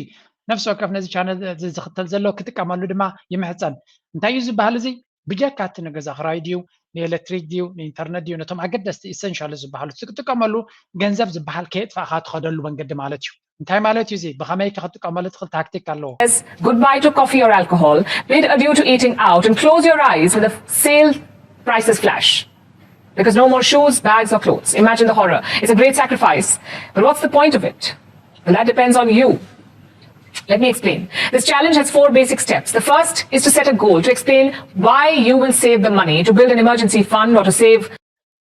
ነፍሲ ወከፍ ነዚ ቻነል እዚ ዝኽተል ዘሎ ክጥቀመሉ ድማ ይምሕጸን። እንታይ እዩ ዝበሃል እዚ? ብጀካ እቲ ንገዛ ክራይ ድዩ፣ ንኤሌክትሪክ ድዩ፣ ንኢንተርነት ድዩ፣ ነቶም ኣገደስቲ ኢሰንሻል ዝበሃሉ ክትጥቀመሉ ገንዘብ ዝበሃል ከየጥፋእኻ ትኸደሉ መንገዲ ማለት እዩ። እንታይ ማለት እዩ እዚ? ብኸመይ ክትጥቀመሉ ትኽእል ታክቲክ ኣለዎ። Goodbye to coffee or alcohol, bid adieu to eating out, and close your eyes when the sale prices flash. Because no more shoes, bags, or clothes. Imagine the horror. It's a great sacrifice. But what's the point of it? Well, that depends on you. Let me explain. This challenge has four basic steps. The first is to set a goal, to explain why you will save the money to build an emergency fund or to save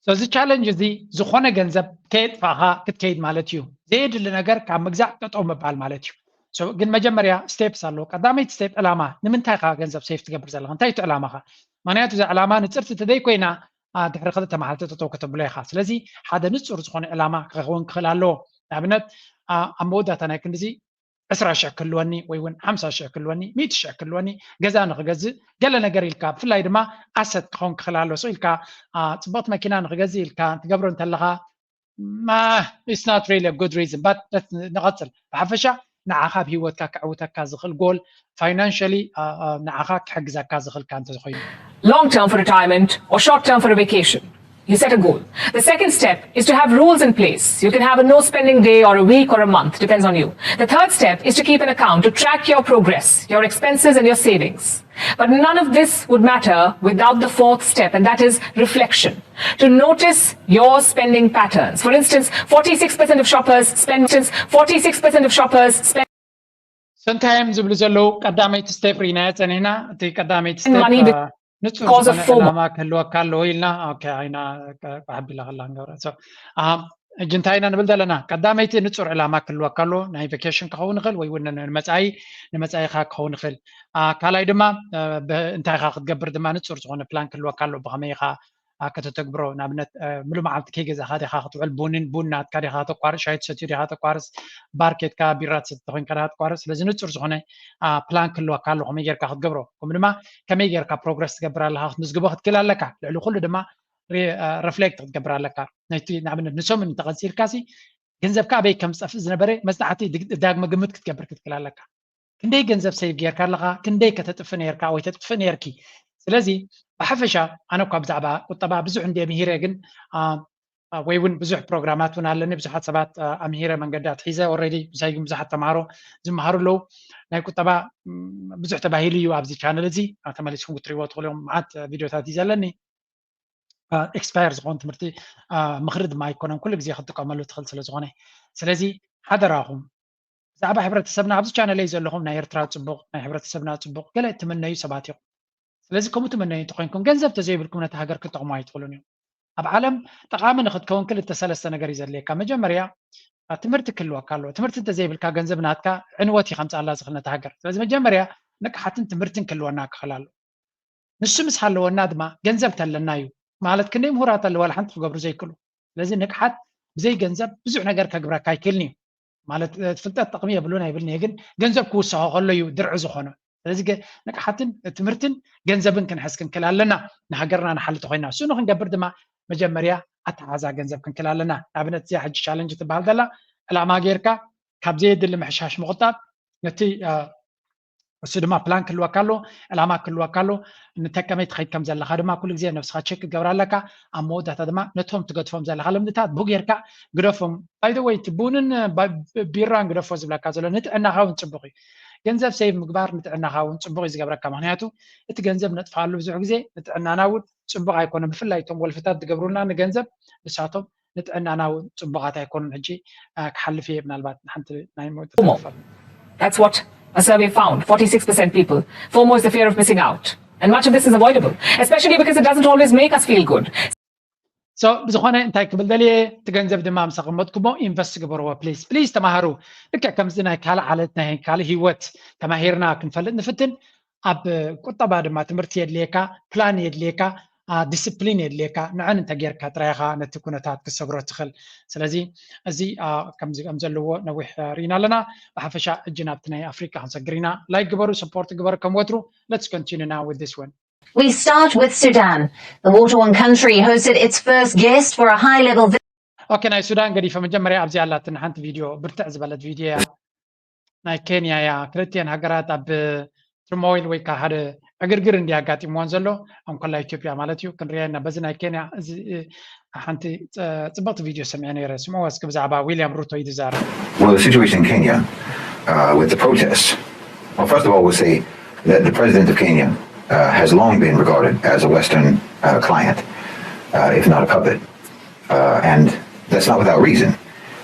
So እዚ ቻለንጅ እዚ ዝኾነ ገንዘብ ከየጥፋእኻ ክትከይድ ማለት እዩ። ዘየድሊ ነገር ካብ ምግዛእ ጠጠው ምባል ማለት እዩ። So ግን መጀመርያ ስቴፕስ ኣለዎ። ቀዳመይቲ ስቴፕ ዕላማ። ንምንታይ ኢኻ ገንዘብ ሴፍ ትገብር ዘለኻ? እንታይ እቲ ዕላማኻ? ምኽንያቱ እዛ ዕላማ ንጽርቲ ተዘይኮይና ድሕሪ ክልተ መዓልቲ ጠጠው ከተብሎ ኢኻ። ስለዚ ሓደ ንጹር ዝኾነ ዕላማ ክኸውን ክኽእል ኣለዎ። ንኣብነት ኣብ መወዳእታ ናይ ክንድዚ ዕስራ ሽሕ ክህልወኒ ወይ እውን ሓምሳ ሽሕ ክህልወኒ፣ ሚእቲ ሽሕ ክህልወኒ፣ ገዛ ንክገዝእ ገለ ነገር ኢልካ፣ ብፍላይ ድማ ኣሰት ክኸውን ክኽእል ኣሎ። So ኢልካ ጽብቕቲ መኪና ንክገዝእ ኢልካ ትገብሮ እንተለኻ it's not really a good reason, but ንቐጽል። ብሓፈሻ ንዓኻ ኣብ ህይወትካ ከዕውተካ ዝኽእል ጎል፣ ፋይናንሻሊ ንዓኻ ክሕግዘካ ዝኽእል እንተዝኾይኑ። Long term for retirement or short term for a vacation. You set a goal. The second step is to have rules in place. You can have a no spending day or a week or a month, depends on you. The third step is to keep an account to track your progress, your expenses, and your savings. But none of this would matter without the fourth step, and that is reflection. To notice your spending patterns. For instance, forty-six percent of shoppers spend, forty-six percent of shoppers spend እንታይ እዮም ዝብሉ ዘለዉ? ቀዳመይቲ ስቴፕ ርኢናዮ ጸኒሕና። እቲ ቀዳመይቲ ስቴፕ money ንጹር because of ዝኾነ FOMO. ዕላማ ክህልወካ ኣለዎ ኢልና። ኦኬ፣ ኣይና ቀ- ቀ- ኣቢላ ከላ ንገብራ። So፣ ኣም፣ ሕጂ እንታይ ኢና ንብል ዘለና? ቀዳመይቲ ንጹር ዕላማ ክህልወካ ኣለዎ። ናይ ቫኬሽን ክኸውን ይኽእል ወይ እውን ንመጻኢ፣ ንመጻኢኻ ክኸውን ይኽእል። ኣ፣ ካልኣይ ድማ እ፣ ብ- እንታይ ኢኻ ክትገብር ድማ ንጹር ዝኾነ ፕላን ክህልወካ ኣለዎ። ብኸመይ ኢኻ ኣ፣ ከተተግብሮ? ንኣብነት እ፣ ምሉእ መዓልቲ ከይገዛእኻ ዲኻ ክትውዕል? ቡንን ቡን ናትካ ዲኻ ተቋርጽ? ሻሂ ትሰትዩ ዲኻ ተቋርጽ? ባር ኬድካ ቢራ ትሰቲ ተኮይንካ ዲኻ ተቋርጽ? ስለዚ ንጹር ዝኾነ ኣ፣ ፕላን ክህልወካ ኣለዎ። ከመይ ጌርካ ክትገብሮ፣ ከምኡ ድማ ከመይ ጌርካ ፕሮግረስ ትገብር ኣለኻ ክትምዝግቦ ክትክእል ኣለካ። ልዕሊ ኩሉ ድማ ሪፍሌክት ክትገብር ኣለካ። ናይቲ ንኣብነት ንሰሙን እንተቐጺልካ ሲ ገንዘብካ ኣበይ ከም ዝጠፍእ ዝነበረ መጽናዕቲ ድግ- ዳግመ ግምት ክትገብር ክትክእል ኣለካ። ክንደይ ገንዘብ ሴቭ ጌርካ ኣለኻ? ክንደይ ከተጥፍእ ነርካ ወይ ተጥፍእ ነርኪ? ስለዚ ብሓፈሻ ኣነ እኳ ብዛዕባ ቁጠባ ብዙሕ እንደ ምሂረ ግን ኣ፣ ኣ፣ ወይ እውን ብዙሕ ፕሮግራማት እውን ኣለኒ። ብዙሓት ሰባት ኣ፣ ኣምሂረ መንገዲ ኣትሒዘ ኦልሬዲ ምሳይ ግን ብዙሓት ተምሃሮ ዝመሃሩ ኣለዉ። ናይ ቁጠባ ም፣ ብዙሕ ተባሂሉ እዩ ኣብዚ ቻነል እዚ። ኣ፣ ተመሊስኩም ክትሪእዎ ትኽእሉ እዮም። መዓት ቪድዮታት እዩ ዘለኒ። ኤክስፓየር ዝኾን ትምህርቲ ኣ፣ ምኽሪ ድማ ኣይኮነን፣ ኩሉ ግዜ ክትጥቀመሉ ትኽእል ስለ ዝኾነ። ስለዚ ሓደራኹም ብዛዕባ ሕብረተሰብና ኣብዚ ቻነለይ ዘለኹም ናይ ኤርትራ ጽቡቕ፣ ናይ ሕብረተሰብና ጽቡቕ ገለ እትምነዩ ሰባት ኢኹም። ስለዚ ከምኡ ትምነዩ እንተኾይንኩም ገንዘብ ተዘይብልኩም ነቲ ሃገር ክትጠቕሙ ኣይትኽእሉን እዮም። ኣብ ዓለም ጠቓሚ ንክትከውን ክልተ ሰለስተ ነገር እዩ ዘድልየካ። መጀመርያ ኣ፣ ትምህርቲ ክህልወካ ኣለዎ። ትምህርቲ እንተዘይብልካ ገንዘብ ናትካ ዕንወት እዩ ከምፅኣላ ዝኽእል ነቲ ሃገር። ስለዚ መጀመርያ ንቅሓትን ትምህርትን ክህልወና ክኽእል ኣለዎ። ንሱ ምስ ሃለወና ድማ ገንዘብ ተለና እዩ ማለት ክንደይ ምሁራት ኣለዉ ዋላ ሓንቲ ክገብሩ ዘይክእሉ። ስለዚ ንቅሓት ብዘይ ገንዘብ ብዙሕ ነገር ከግብረካ ኣይክእልን እዩ። ማለት እ፣ ፍልጠት ጥቕሚ የብሉን ኣይብልን እየ፣ ግን ገንዘብ ክውስኾ ከሎ እዩ ድርዒ ዝኾኖ። ስለዚ ገ- ንቅሓትን ትምህርትን ገንዘብን ክንሕዝ ክንክእል ኣለና። ንሃገርና ንሓሊ ተኮይና እሱ ንክንገብር ድማ መጀመርያ ኣተሓዛ ገንዘብ ክንክእል ኣለና። ንኣብነት እዚኣ ሕጂ ቻለንጅ ትበሃል ዘላ ዕላማ ጌርካ ካብ ዘየድሊ ምሕሻሽ ምቁጣብ ነቲ እ፣ እሱ ድማ ፕላን ክህልወካ ኣሎ፣ ዕላማ ክህልወካ ኣሎ። ንተከመይ ትኸይድ ከም ዘለካ ድማ ኩሉ ግዜ ነብስኻ ቸክ ክትገብር ኣለካ። ኣብ መወዳእታ ድማ ነቶም ትገድፎም ዘለካ ልምድታት ብኡ ጌርካ ግደፎም። ባይ ዘ ወይ እቲ ቡንን ባ- ቢራን ግደፎ ዝብለካ ዘሎ ንጥዕናኻ እውን ጽቡቕ እዩ። ገንዘብ ሴቭ ምግባር ንጥዕናኻ እውን ጽቡቕ እዩ ዝገብረካ። ምክንያቱ እቲ ገንዘብ ነጥፍኣሉ ብዙሕ ግዜ ንጥዕናና እውን ጽቡቕ ኣይኮነን። ብፍላይ እቶም ወልፍታት ዝገብሩልና ንገንዘብ ንሳቶም ንጥዕናና እውን ጽቡቓት ኣይኮኑን። ሕጂ እ፣ ክሓልፍ እየ ምናልባት ንሓንቲ ናይ ሞት That's what a survey found. forty-six percent people. FOMO is the fear of missing out. And much of this is avoidable, especially because it doesn't always make us feel good. So ብዝኾነ እንታይ ክብል ደልየ፣ እቲ ገንዘብ ድማ ምስ ኣቐመጥኩሞ ኢንቨስት ግበርዎ። ፕሊዝ ፕሊዝ ተማሃሩ። ልክዕ ከምዚ ናይ ካልእ ዓለት ናይ ካልእ ህይወት ተማሂርና ክንፈልጥ ንፍትን። ኣብ ቁጠባ ድማ ትምህርቲ የድልየካ፣ ፕላን የድልየካ፣ ዲስፕሊን የድልየካ። ንዐን እንተጌርካ ጥራይ ኢኻ ነቲ ኩነታት ክትሰግሮ ትኽእል። ስለዚ እዚ ከምዚ ከም ዘለዎ ነዊሕ ርኢና ኣለና። ብሓፈሻ እጂ ናብቲ ናይ ኣፍሪቃ ክንሰግር ኢና። ላይክ ግበሩ፣ ሰፖርት ግበሩ ከም ወትሩ። Let's continue now with this one. We start with Sudan. The war-torn country hosted its first guest for a high-level ኦኬ፣ ናይ ሱዳን ገዲፈ መጀመርያ ኣብዚ ኣላትን ሓንቲ ቪድዮ፣ ብርትዕ ዝበለት ቪድዮ እያ። ናይ ኬንያ እያ። ክልቲኤን ሃገራት ኣብ ትርሞይል ወይ ከዓ ሓደ ዕግርግር እንዲ ኣጋጢምዎን ዘሎ፣ እንኮላ ኢትዮጵያ ማለት እዩ። ክንሪኣ ኢና በዚ ናይ ኬንያ። እዚ ሓንቲ ፅብቕቲ ቪድዮ ሰሚዐ ነይረ። ስምዕዋ እስኪ ብዛዕባ ዊልያም ሩቶ እዩ ዝዛረብ። Well, the situation in Kenya uh, with the protests. Well, first of all, we'll say that the president of Kenya uh, has long been regarded as a Western uh, client, uh, if not a puppet. Uh, and that's not without reason.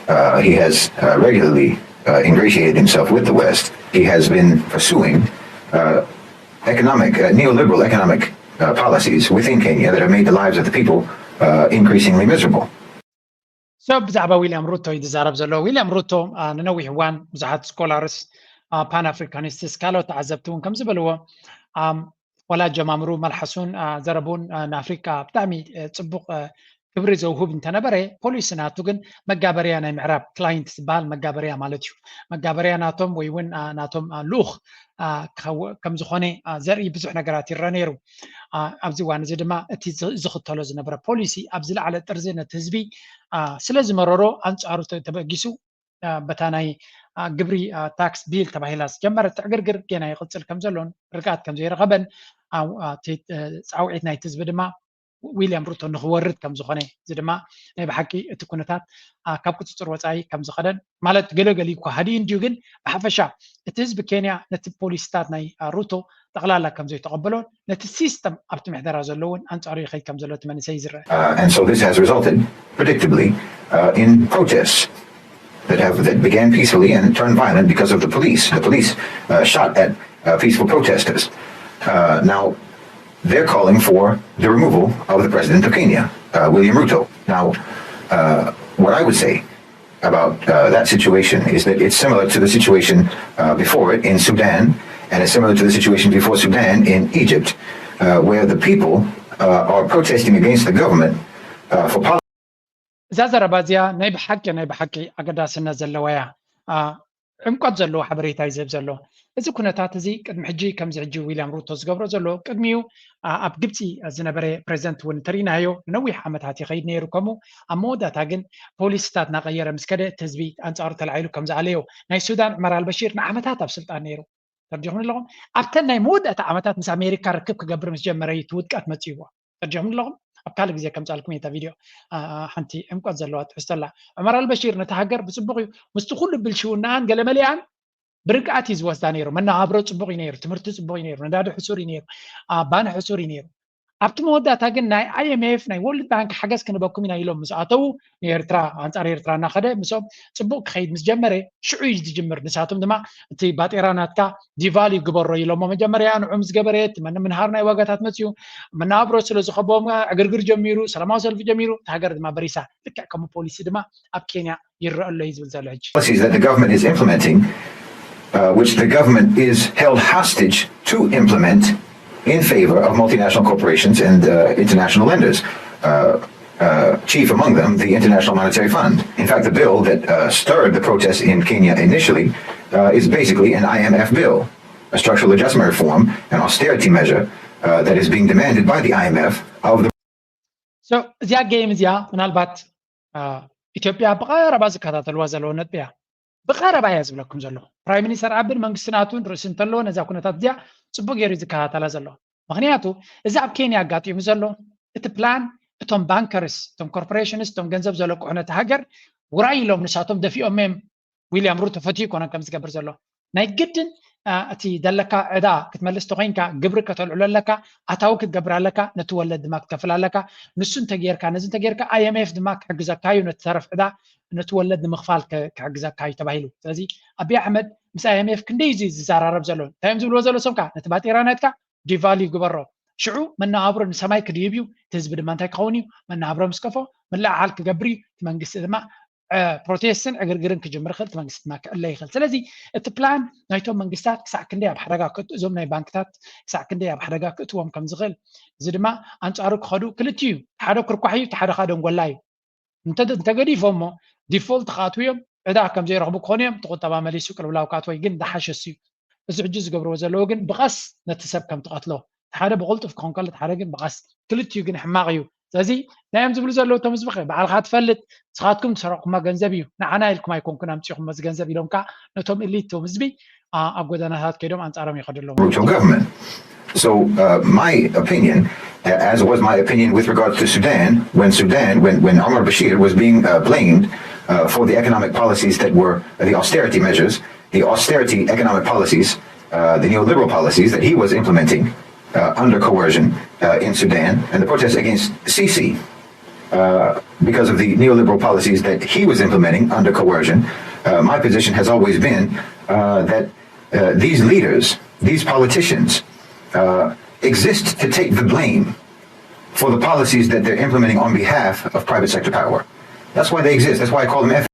Uh, he has uh, regularly uh, ingratiated himself with the West. He has been pursuing uh, economic, uh, neoliberal economic uh, policies within Kenya that have made the lives of the people uh, increasingly miserable. So ብዛዕባ ዊልያም ሩቶ እዩ ዝዛረብ ዘሎ። ዊልያም ሩቶ ንነዊሕ እዋን ብዙሓት ስኮላርስ፣ ፓን ኣፍሪካኒስትስ፣ ካልኦት ተዓዘብቲ እውን ከም ዝበልዎ፣ ዋላ ኣጀማምሩ፣ መልሓሱን ዘረቡን ንኣፍሪካ ብጣዕሚ ፅቡቕ ክብሪ ዘውህብ እንተነበረ፣ ፖሊሲ ናቱ ግን መጋበርያ ናይ ምዕራብ፣ ክላይንት ዝበሃል መጋበርያ ማለት እዩ። መጋበርያ ናቶም ወይ እውን ናቶም ልኡኽ ከም ዝኾነ ዘርኢ ብዙሕ ነገራት ይረአ ነይሩ። ኣብዚ እዋን እዚ ድማ እቲ ዝኽተሎ ዝነበረ ፖሊሲ ኣብ ዝለዓለ ጥርዚ ነቲ ህዝቢ ስለ ዝመረሮ፣ ኣንፃሩ ተበጊሱ በታ ናይ ግብሪ፣ ታክስ ቢል ተባሂላ ዝጀመረት ዕግርግር ጌና ይቕፅል ከም ዘሎን ርግኣት ከም ዘይረኸበን፣ ፃውዒት ናይቲ ህዝቢ ድማ ዊልያም ሩቶ ንክወርድ ከም ዝኾነ፣ እዚ ድማ ናይ ብሓቂ እቲ ኩነታት ካብ ቁፅፅር ወፃኢ ከም ዝኸደን፣ ማለት ገለገሊ እኳ ሃዲኡ እንድዩ፣ ግን ብሓፈሻ እቲ ህዝቢ ኬንያ ነቲ ፖሊሲታት ናይ ሩቶ ጠቕላላ ከም ዘይተቐበሎን ነቲ ሲስተም ኣብቲ ምሕደራ ዘሎ እውን ኣንፃሩ ይኸይድ ከም ዘሎ እቲ መንእሰይ ይዝረእ። Uh, and so this has resulted, predictably, uh, in protests that have that began peacefully and turned violent because of the police. The police uh, shot at uh, peaceful protesters. Uh, now they're calling for the removal of the president of Kenya, uh, William Ruto. Now, uh, what I would say about uh, that situation is that it's similar to the situation uh, before it in Sudan, and it's similar to the situation before Sudan in Egypt, uh, where the people uh, are protesting against the government uh, for policies. እዛ ዘረባ እዚኣ ናይ ብሓቂ ናይ ብሓቂ ኣገዳስነት ዘለዋ እያ። ዕምቆት ዘለዎ ሓበሬታ እዩ ዝህብ ዘሎ። እዚ ኩነታት እዚ ቅድሚ ሕጂ ከምዚ ሕጂ ዊልያም ሩቶ ዝገብሮ ዘሎ፣ ቅድሚኡ ኣብ ግብፂ ዝነበረ ፕሬዚደንት እውን እንተሪኢናዮ ንነዊሕ ዓመታት ይኸይድ ነይሩ። ከምኡ ኣብ መወዳእታ ግን ፖሊሲታት እናቀየረ ምስ ከደ እቲ ህዝቢ ኣንፃሩ ተላዒሉ ከም ዝኣለዮ። ናይ ሱዳን ዑመር ኣልበሺር ንዓመታት ኣብ ስልጣን ነይሩ። ተርዲኹም ኣለኹም ኣብተን ናይ መወዳእታ ዓመታት ምስ ኣሜሪካ ርክብ ክገብር ምስ ጀመረ እዩ እቲ ውድቀት መፅእዎ። ተርዲኹም ኣለኹም ኣብ ካልእ ግዜ ከምፃልኩም እየ እታ ቪድዮ። ሓንቲ ዕምቆት ዘለዋ ትሕዝቶ ኣላ። ዑመር ኣልበሺር ነቲ ሃገር ብፅቡቅ እዩ ምስቲ ኩሉ ብልሽውናኣን ገለመሊኣን ብርግኣት እዩ ዝወስዳ ነይሩ። መነባብሮ ፅቡቅ እዩ ነይሩ፣ ትምህርቲ ፅቡቅ እዩ ነይሩ፣ ነዳዲ ሕሱር እዩ ነይሩ፣ ባኒ ሕሱር እዩ ነይሩ። ኣብቲ መወዳእታ ግን ናይ ኣይኤምኤፍ ናይ ወርልድ ባንክ ሓገዝ ክንበኩም ኢና ኢሎም ምስ ኣተዉ ንኤርትራ ኣንፃር ኤርትራ እናኸደ ምስኦም ፅቡቅ ክኸይድ ምስ ጀመረ ሽዑ እዩ ዝጅምር። ንሳቶም ድማ እቲ ባጤራ ናትካ ዲቫልዩ ግበሮ ኢሎሞ መጀመርያ ንዑ ምስ ገበረ እቲ ምንሃር ናይ ዋጋታት መፅዩ መነባብሮ ስለ ዝኸቦም ዕግርግር ጀሚሩ፣ ሰላማዊ ሰልፊ ጀሚሩ፣ እቲ ሃገር ድማ በሪሳ። ልክዕ ከምኡ ፖሊሲ ድማ ኣብ ኬንያ ይረአ ኣሎ እዩ ዝብል ዘሎ ሕጂ። Policies that the government is implementing, uh, which the government is held hostage to implement in favor of multinational corporations and uh, international lenders. Uh, uh, chief among them, the International Monetary Fund. In fact, the bill that uh, stirred the protests in Kenya initially uh, is basically an I M F bill, a structural adjustment reform, an austerity measure uh, that is being demanded by the I M F of the So እዚኣ ጌም እዚኣ ምናልባት ኢትዮጵያ ብቐረባ ዝከታተልዋ ዘለዎ ነጥቢ እያ። ብቐረባ እያ ዝብለኩም ዘሎ። ፕራይም ሚኒስተር ኣቢን መንግስቲ ናቱን ርእሲ እንተለዎ ነዛ ኩነታት እዚኣ ፅቡቅ ገይሩ እዩ ዝከታተላ ዘሎ። ምክንያቱ እዚ ኣብ ኬንያ ኣጋጢሙ ዘሎ እቲ ፕላን እቶም ባንከርስ እቶም ኮርፖሬሽንስ እቶም ገንዘብ ዘለቅሑ ነቲ ሃገር ውራይ ኢሎም ንሳቶም ደፊኦም እዮም። ዊልያም ሩቶ ፈትዩ ይኮነን ከም ዝገብር ዘሎ ናይ ግድን እቲ ዘለካ ዕዳ ክትመልስ ተኮይንካ ግብሪ ከተልዕሎ ኣለካ፣ ኣታዊ ክትገብር ኣለካ፣ ነቲ ወለድ ድማ ክትከፍል ኣለካ። ንሱ እንተጌርካ ነዚ እንተጌርካ ኣይኤምኤፍ ድማ ክሕግዘካ እዩ ነቲ ተረፍ ዕዳ ነቲ ወለድ ንምኽፋል ክሕግዘካ እዩ ተባሂሉ። ስለዚ ኣብይ ኣሕመድ ምስ ኣይኤምኤፍ ክንደይ እዩ ዝዘራረብ ዘሎ? እንታይ እዮም ዝብልዎ ዘሎ? ሰምካ ነቲ ባጤራ ናትካ ዲቫልዩ ግበሮ፣ ሽዑ መነባብሮ ንሰማይ ክድይብ እዩ፣ እቲ ህዝቢ ድማ እንታይ ክኸውን እዩ? መነባብሮ ምስ ከፎ ምልዕዓል ክገብር እዩ። እቲ መንግስቲ ድማ ፕሮቴስትን ዕግርግርን ክጅምር ይኽእል፣ እቲ መንግስቲ ድማ ክዕለ ይኽእል። ስለዚ እቲ ፕላን ናይቶም መንግስታት ክሳዕ ክንደይ ኣብ ሓደጋ ክእቱ፣ እዞም ናይ ባንክታት ክሳዕ ክንደይ ኣብ ሓደጋ ክእትዎም ከም ዝኽእል፣ እዚ ድማ ኣንፃሩ ክኸዱ ክልቲኡ እዩ። ሓደ ክርኳሕ እዩ፣ እቲ ሓደ ከዓ ደንጎላ እዩ። እንተገዲፎሞ ዲፎልት ክኣትዉ እዮም፣ ዕዳ ከም ዘይረኽቡ ክኾኑ እዮም፣ እቲ ቁጠባ መሊሱ ቅልውላው ክኣትዎ እዩ። ግን ዝሓሸ እሱ እዩ። እዚ ሕጂ ዝገብርዎ ዘለዉ ግን ብቐስ ነቲ ሰብ ከም ትቐትሎ፣ እቲ ሓደ ብቕልጡፍ ክኾን ከሎ፣ እቲ ሓደ ግን ብቐስ፣ ክልቲኡ ግን ሕማቕ እዩ። ስለዚ ናዮም ዝብሉ ዘለዉ እቶም ህዝቢ ከ ባዕልኻ ትፈልጥ፣ ንስኻትኩም ዝሰረቕኩማ ገንዘብ እዩ፣ ንዓና ኢልኩም ኣይኮንኩን ኣምፂኹሞ እዚ ገንዘብ ኢሎም ከዓ ነቶም ኢሊት እቶም ህዝቢ ኣብ ጎደናታት ከይዶም ኣንፃሮም ይኸዱ ኣለዉ። Ruto government. So uh, my opinion, as was my opinion with regards to Sudan, when Sudan, when, when Omar Bashir was being uh, blamed uh, for the economic policies that were the austerity measures, the austerity economic policies, uh, the neoliberal policies that he was implementing uh, under coercion uh, in Sudan, and the protests against Sisi uh, because of the neoliberal policies that he was implementing under coercion. Uh, my position has always been uh, that uh, these leaders, these politicians, uh, exist to take the blame for the policies that they're implementing on behalf of private sector power. That's why they exist. That's why I call them F.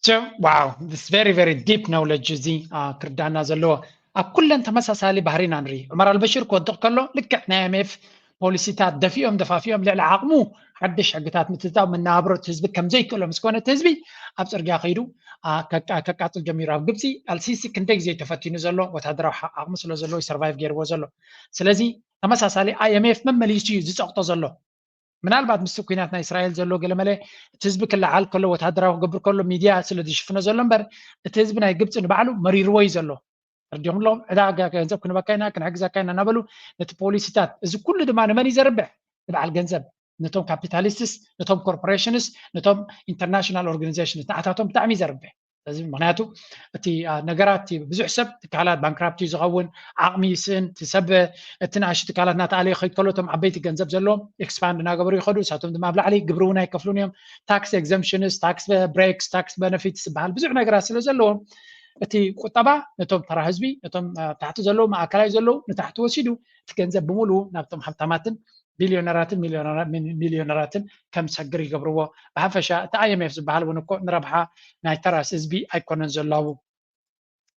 So, wow, this very, very deep knowledge እዚ ክርዳና ዘለዎ ኣብ ኩለን ተመሳሳሊ ባህሪና ንርኢ። ዑመር ኣልበሽር ክወድቕ ከሎ ልክዕ ናይ ኣይኤምኤፍ ፖሊሲታት ደፊኦም ደፋፊኦም ልዕሊ ዓቕሙ ሓድሽ ሕግታት ምትታው መነባብሮ እቲ ህዝቢ ከም ዘይክእሎ ምስ ኮነ እቲ ህዝቢ ኣብ ፅርግያ ከይዱ ከቃፅል ጀሚሩ። ኣብ ግብፂ ኣልሲሲ ክንደይ ግዜ ተፈቲኑ ዘሎ ወታደራዊ ዓቕሚ ስለ ዘለዎ ሰርቫይቭ ገይርዎ ዘሎ። ስለዚ ተመሳሳሊ ኣይኤምኤፍ መመሊሱ እዩ ዝፀቕጦ ዘሎ። ምናልባት ምስቲ ኩናት ናይ እስራኤል ዘሎ ገለመለ እቲ ህዝቢ ክለዓል ከሎ ወታደራዊ ክገብር ከሎ ሚድያ ስለ ዝሽፍኖ ዘሎ እምበር እቲ ህዝቢ ናይ ግብፂ ንባዕሉ መሪርዎ እዩ ዘሎ። ተረዲኹም ኣለኹም? ዕዳ ገንዘብ ክንበካ ኢና ክንሕግዘካ ኢና እናበሉ ነቲ ፖሊሲታት እዚ ኩሉ ድማ ንመን እዩ ዘርብሕ? በዓል ገንዘብ፣ ነቶም capitalists፣ ነቶም corporations፣ ነቶም international organizations ንዓታቶም ብጣዕሚ ዘርብሕ። ስለዚ ምክንያቱ እቲ ነገራት ብዙሕ ሰብ ትካላት ባንክራፕቲ ዝኸውን፣ ዓቕሚ ይስእን፣ እቲ ሰብ እቲ ንኣሽቱ ትካላት እናተኣለየ ክኸይድ ከሎ እቶም ዓበይቲ ገንዘብ ዘለዎም expand እናገበሩ ይኸዱ። እሳቶም ድማ ኣብ ላዕሊ ግብሪ እውን ኣይከፍሉን እዮም። Tax exemptions፣ tax breaks፣ tax benefits ዝበሃል ብዙሕ ነገራት ስለ ዘለዎም እቲ ቁጠባ ነቶም ተራ ህዝቢ፣ ነቶም ታሕቲ ዘለዉ፣ ማእከላይ ዘለዉ ንታሕቲ ወሲዱ እቲ ገንዘብ ብምሉኡ ናብቶም ሃብታማትን ቢልዮነራትን ሚልዮነራትን ከም ዝሰግር ይገብርዎ። ብሓፈሻ እቲ IMF ዝበሃል እውን እኮ ንረብሓ ናይ ተራስ ህዝቢ ኣይኮነን ዘላቡ።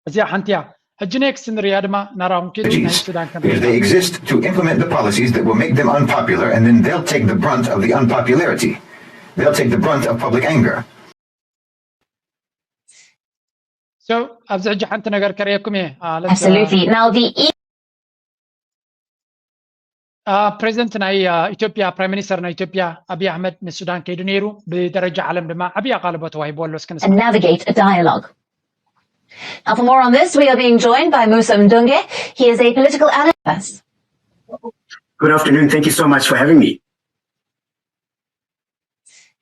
እዚኣ ሓንቲያ። ሕጂ next ንሪያ ድማ ናራኹም ኪዱ ናይ ሱዳን ከም Because they exist to implement the policies that will make them unpopular, and then they'll take the brunt of the unpopularity. They'll take the brunt of public anger. So ኣብዚ ሕጂ ሓንቲ ነገር ከርእየኩም እየ። Absolutely. Now the ፕሬዚደንት ናይ ኢትዮጵያ፣ ፕራይም ሚኒስተር ናይ ኢትዮጵያ ኣብይ ኣሕመድ ንሱዳን ከይዱ ነይሩ። ብደረጃ ዓለም ድማ ዓብዪ ኣቓልቦ ተዋሂብዎ ኣሎ። እስኪ ንስማዕ። Navigate a dialogue. Now, for more on this, we are being joined by Musa Mdunge. He is a political analyst. Good afternoon. Thank you so much for having me.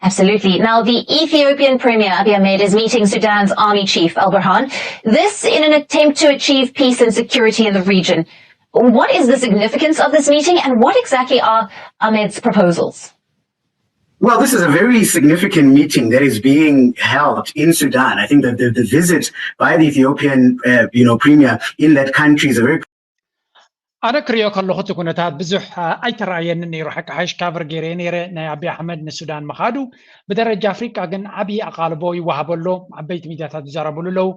Absolutely. Now, the Ethiopian Premier Abiy Ahmed is meeting Sudan's army chief Al Burhan. This in an attempt to achieve peace and security in the region. What is the significance of this meeting, and what exactly are Ahmed's proposals? Well, this is a very significant meeting that is being held in Sudan. I think that the, the visit by the Ethiopian, uh, you know, premier in that country is a very ኣነ ክሪኦ ከለኹ እቲ ኩነታት ብዙሕ ኣይተረኣየንን ነይሩ። ሓቂ ሓይሽ ካቨር ገይረ ነይረ ናይ ኣቢ ኣሕመድ ንሱዳን ምኻዱ። ብደረጃ ኣፍሪቃ ግን ዓብዪ ኣቓልቦ ይወሃበሎ። ዓበይቲ ሚድያታት ይዛረብሉ ኣለዉ።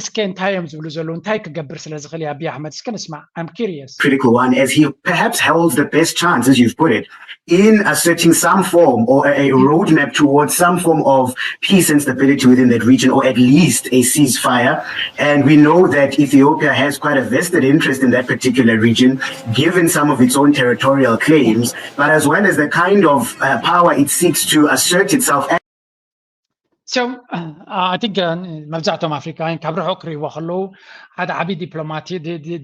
እስከ እንታይ እዮም ዝብሉ ዘለዉ? እንታይ ክገብር ስለ ዝኽእል እዩ ኣቢ ኣሕመድ? እስከ ንስማዕ። I'm curious. Critical one, as he perhaps holds the best chance, as you've put it, in asserting some form or a roadmap towards some form of peace and stability within that region, or at least a ceasefire. And we know that Ethiopia has quite a vested interest in that particular region, given some of its own territorial claims, but as well as the kind of uh, power it seeks to assert itself. So, I think መብዛሕቶም ኣፍሪካውያን ካብ ርሑቕ ክርእይዎ ከለዉ ሓደ ዓብዪ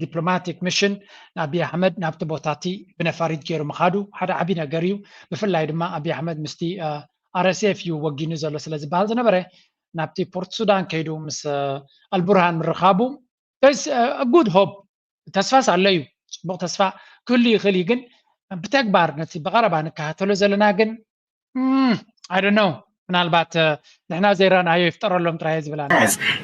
ዲፕሎማቲክ ሚሽን ንኣቢ ኣሕመድ ናብቲ ቦታቲ ብነፋሪት ገይሩ ምኻዱ ሓደ ዓብዪ ነገር እዩ። ብፍላይ ድማ ኣቢ ኣሕመድ ምስቲ RSF እዩ ወጊኑ ዘሎ ስለ ዝበሃል ዝነበረ ናብቲ ፖርት ሱዳን ከይዱ ምስ ኣልቡርሃን ምርኻቡ good hope፣ ተስፋስ ኣሎ እዩ። ፅቡቕ ተስፋ ክህሉ ይኽእል እዩ፣ ግን ብተግባር ነቲ ብቐረባ ንከታተሎ ዘለና ግን I don't know፣ ምናልባት ንሕና ዘይረኣናዮ ይፍጠረሎም ጥራይ ዝብል ኣሎ።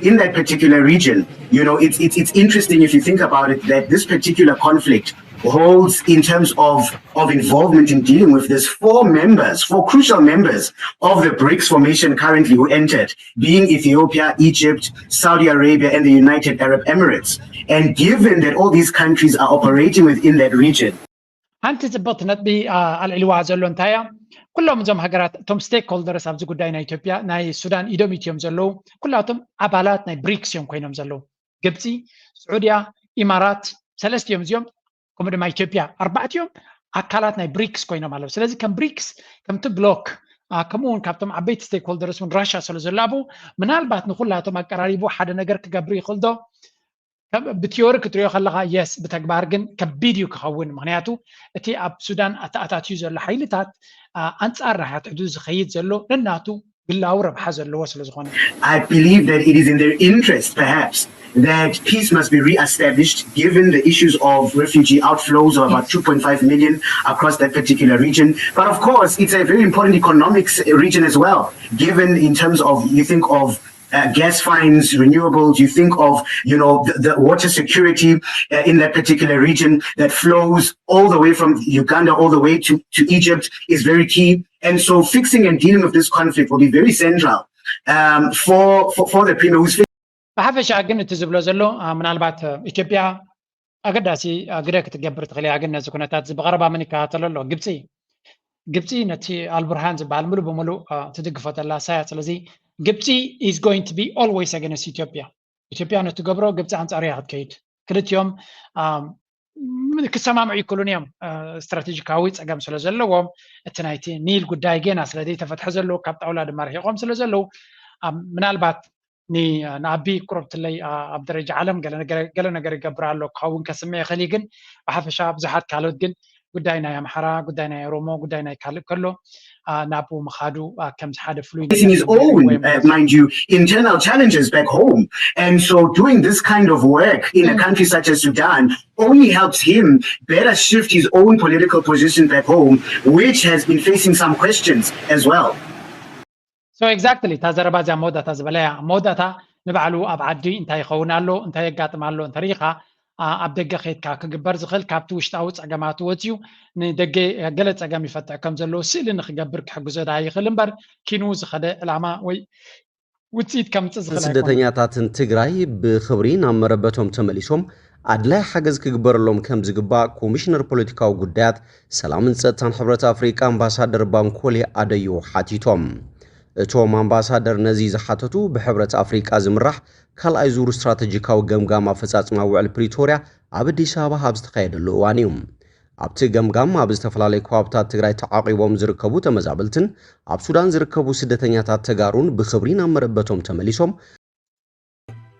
In that particular region, you know, it's, it's, it's interesting if you think about it, that this particular conflict holds in terms of, of involvement in dealing with this four members, four crucial members of the BRICS formation currently who entered, being Ethiopia, Egypt, Saudi Arabia, and the United Arab Emirates. And given that all these countries are operating within that region, ሓንቲ ፅብቕቲ ነጥቢ ኣልዒልዋ ዘሎ እንታይ እያ? ኩሎም እዞም ሃገራት እቶም ስቴክሆልደርስ ኣብዚ ጉዳይ ናይ ኢትዮጵያ ናይ ሱዳን ኢዶም ኢትዮም ዘለዉ ኩላቶም ኣባላት ናይ ብሪክስ እዮም ኮይኖም ዘለዉ። ግብፂ፣ ስዑድያ፣ ኢማራት ሰለስቲኦም እዚኦም ከምኡ ድማ ኢትዮጵያ ኣርባዕቲኦም ኣካላት ናይ ብሪክስ ኮይኖም ኣለዉ። ስለዚ ከም ብሪክስ ከምቲ ብሎክ ከምኡ እውን ካብቶም ዓበይቲ ስቴክሆልደርስ እውን ራሻ ስለ ዘሎ ኣብኡ ምናልባት ንኩላቶም ኣቀራሪቡ ሓደ ነገር ክገብር ይኽእል ዶ? ብቲዮሪ ክትሪኦ ከለካ የስ፣ ብተግባር ግን ከቢድ እዩ ክኸውን። ምክንያቱ እቲ ኣብ ሱዳን ኣተኣታትዩ ዘሎ ሓይልታት ኣንፃር ናይ ሓትሕዱ ዝኸይድ ዘሎ ነናቱ ግላዊ ረብሓ ዘለዎ ስለ ዝኾነ። I believe that it is in their interest, perhaps, that peace must be re-established given the issues of refugee outflows of about two point five million across that particular region. But of course, it's a very important economic region as well, given in terms of, you think of uh, gas finds, renewables, you think of, you know, the, the water security uh, in that particular region that flows all the way from Uganda all the way to, to Egypt is very key. And so fixing and dealing with this conflict will be very central um, for, for, for the premier who's ብሓፈሻ ግን እቲ ዝብሎ ዘሎ ምናልባት ኢትዮጵያ ኣገዳሲ ግደ ክትገብር ትኽእል እያ። ግን ነዚ ኩነታት እዚ ብቐረባ መን ይከታተሎ ኣሎ? ግብፂ። ግብፂ ነቲ ኣልቡርሃን ዝበሃል ሙሉእ ብሙሉእ ትድግፎ ዘላ እሳ እያ። ስለዚ ግብፂ is going to be always against ኢትዮጵያ። ኢትዮጵያ ነትገብሮ ግብፂ ኣንፃር እያ ክትከይድ። ክልቲኦም ክሰማምዑ ይክእሉን እዮም። ስትራቴጂካዊ ፀገም ስለ ዘለዎም እቲ ናይቲ ኒል ጉዳይ ጌና ስለ ዘይተፈትሐ ዘለዉ ካብ ጣውላ ድማ ርሒቆም ስለ ዘለዉ ምናልባት ንኣቢ ቁረብትለይ ኣብ ደረጃ ዓለም ገለ ነገር ይገብር ኣሎ ክኸውን ከስምዕ ይኽእል እዩ። ግን ብሓፈሻ ብዙሓት ካልኦት ግን ጉዳይ ናይ ኣምሓራ፣ ጉዳይ ናይ ኦሮሞ፣ ጉዳይ ናይ ካልእ ከሎ፣ አ፣ ናብኡ ምኻዱ፣ አ፣ ከምዚ ሓደ ፍሉይ facing his own, uh, mind you, internal challenges back home. And so doing this kind of work in a country such as Sudan only helps him better shift his own political position back home, which has been facing some questions as well. So exactly፣ እታ ዘረባ እዚኣ መወዳእታ ዝበለያ፣ መወዳእታ ንባዕሉ ኣብ ዓዲ እንታይ ይኸውን ኣሎ፣ እንታይ የጋጥም ኣሎ እንተሪኢኻ፣ አ፣ ኣብ ደገ ከይድካ ክግበር ዝኽእል፣ ካብቲ ውሽጣዊ ጸገማት ወጺኡ ንደገ ገለ ጸገም ይፈትሕ ከም ዘለዎ ስእሊ ንኽገብር ክሕግዞ ደኣ ይኽእል እምበር፣ ኪኑ ዝኸደ ዕላማ ወይ ውጽኢት ከምጽእ ዝኽእል ኣይኮነን። ስደተኛታትን ትግራይ ብኽብሪ ናብ መረበቶም ተመሊሶም ኣድላይ ሓገዝ ክግበረሎም ከም ዝግባእ ኮሚሽነር ፖለቲካዊ ጉዳያት፣ ሰላምን ጸጥታን ሕብረት ኣፍሪቃ ኣምባሳደር ባንኮሌ ኣደዮ ሓቲቶም። እቶም ኣምባሳደር ነዚ ዝሓተቱ ብሕብረት ኣፍሪቃ ዝምራሕ ካልኣይ ዙር ስትራተጂካዊ ገምጋም ኣፈጻጽማ ውዕል ፕሪቶርያ ኣብ ኣዲስ ኣበባ ኣብ ዝተኻየደሉ እዋን እዩ። ኣብቲ ገምጋም ኣብ ዝተፈላለዩ ከባብታት ትግራይ ተዓቂቦም ዝርከቡ ተመዛበልትን ኣብ ሱዳን ዝርከቡ ስደተኛታት ተጋሩን ብኽብሪ ናብ መረበቶም ተመሊሶም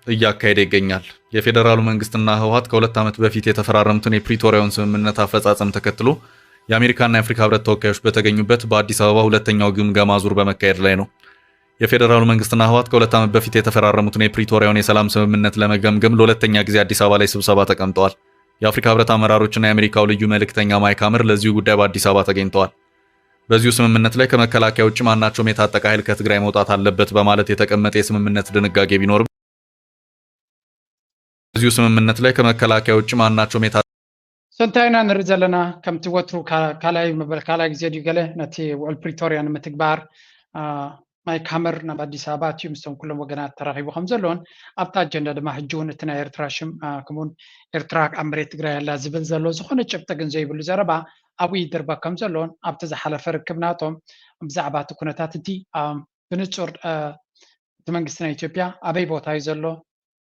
እያካሄደ ይገኛል። የፌዴራሉ መንግስትና ህወሓት ከሁለት ዓመት በፊት የተፈራረሙትን የፕሪቶሪያውን ስምምነት አፈጻጸም ተከትሎ የአሜሪካና የአፍሪካ ህብረት ተወካዮች በተገኙበት በአዲስ አበባ ሁለተኛው ግምገማ ዙር በመካሄድ ላይ ነው። የፌዴራሉ መንግስትና ህወሓት ከሁለት ዓመት በፊት የተፈራረሙትን የፕሪቶሪያውን የሰላም ስምምነት ለመገምገም ለሁለተኛ ጊዜ አዲስ አበባ ላይ ስብሰባ ተቀምጠዋል። የአፍሪካ ህብረት አመራሮችና የአሜሪካው ልዩ መልእክተኛ ማይክ ሀመር ለዚሁ ጉዳይ በአዲስ አበባ ተገኝተዋል። በዚሁ ስምምነት ላይ ከመከላከያ ውጭ ማናቸውም የታጠቀ ኃይል ከትግራይ መውጣት አለበት በማለት የተቀመጠ የስምምነት ድንጋጌ ቢኖርም በዚሁ ስምምነት ላይ ከመከላከያ ውጭ ማናቸውም የታ So እንታይ ኢና ንርኢ ዘለና? ከምቲ ወትሩ ካ-፣ ካልኣይ መበል፣ ካልኣይ ግዜ ድዩ ገለ ነቲ ውዕል ፕሪቶርያ ንምትግባር፣ አ፣ ማይክ ሃመር ናብ ኣዲስ ኣበባ ኣትዩ ምስቶም ኩሎም ወገናት ተራኺቡ ከም ዘሎን ኣብቲ ኣጀንዳ ድማ ሕጂ እውን እቲ ናይ ኤርትራ ሽም፣ አ፣ ከምኡውን ኤርትራ ኣብ መሬት ትግራይ ኣላ ዝብል ዘሎ ዝኾነ ጭብጢ ግን ዘይብሉ ዘረባ ኣብኡ ይድርበ ከም ዘሎን ኣብቲ ዝሓለፈ ርክብ ናቶም ብዛዕባ እቲ ኩነታት እቲ፣ አ፣ ብንጹር፣ አ፣ እቲ መንግስቲ ናይ ኢትዮጵያ ኣበይ ቦታ እዩ ዘሎ፣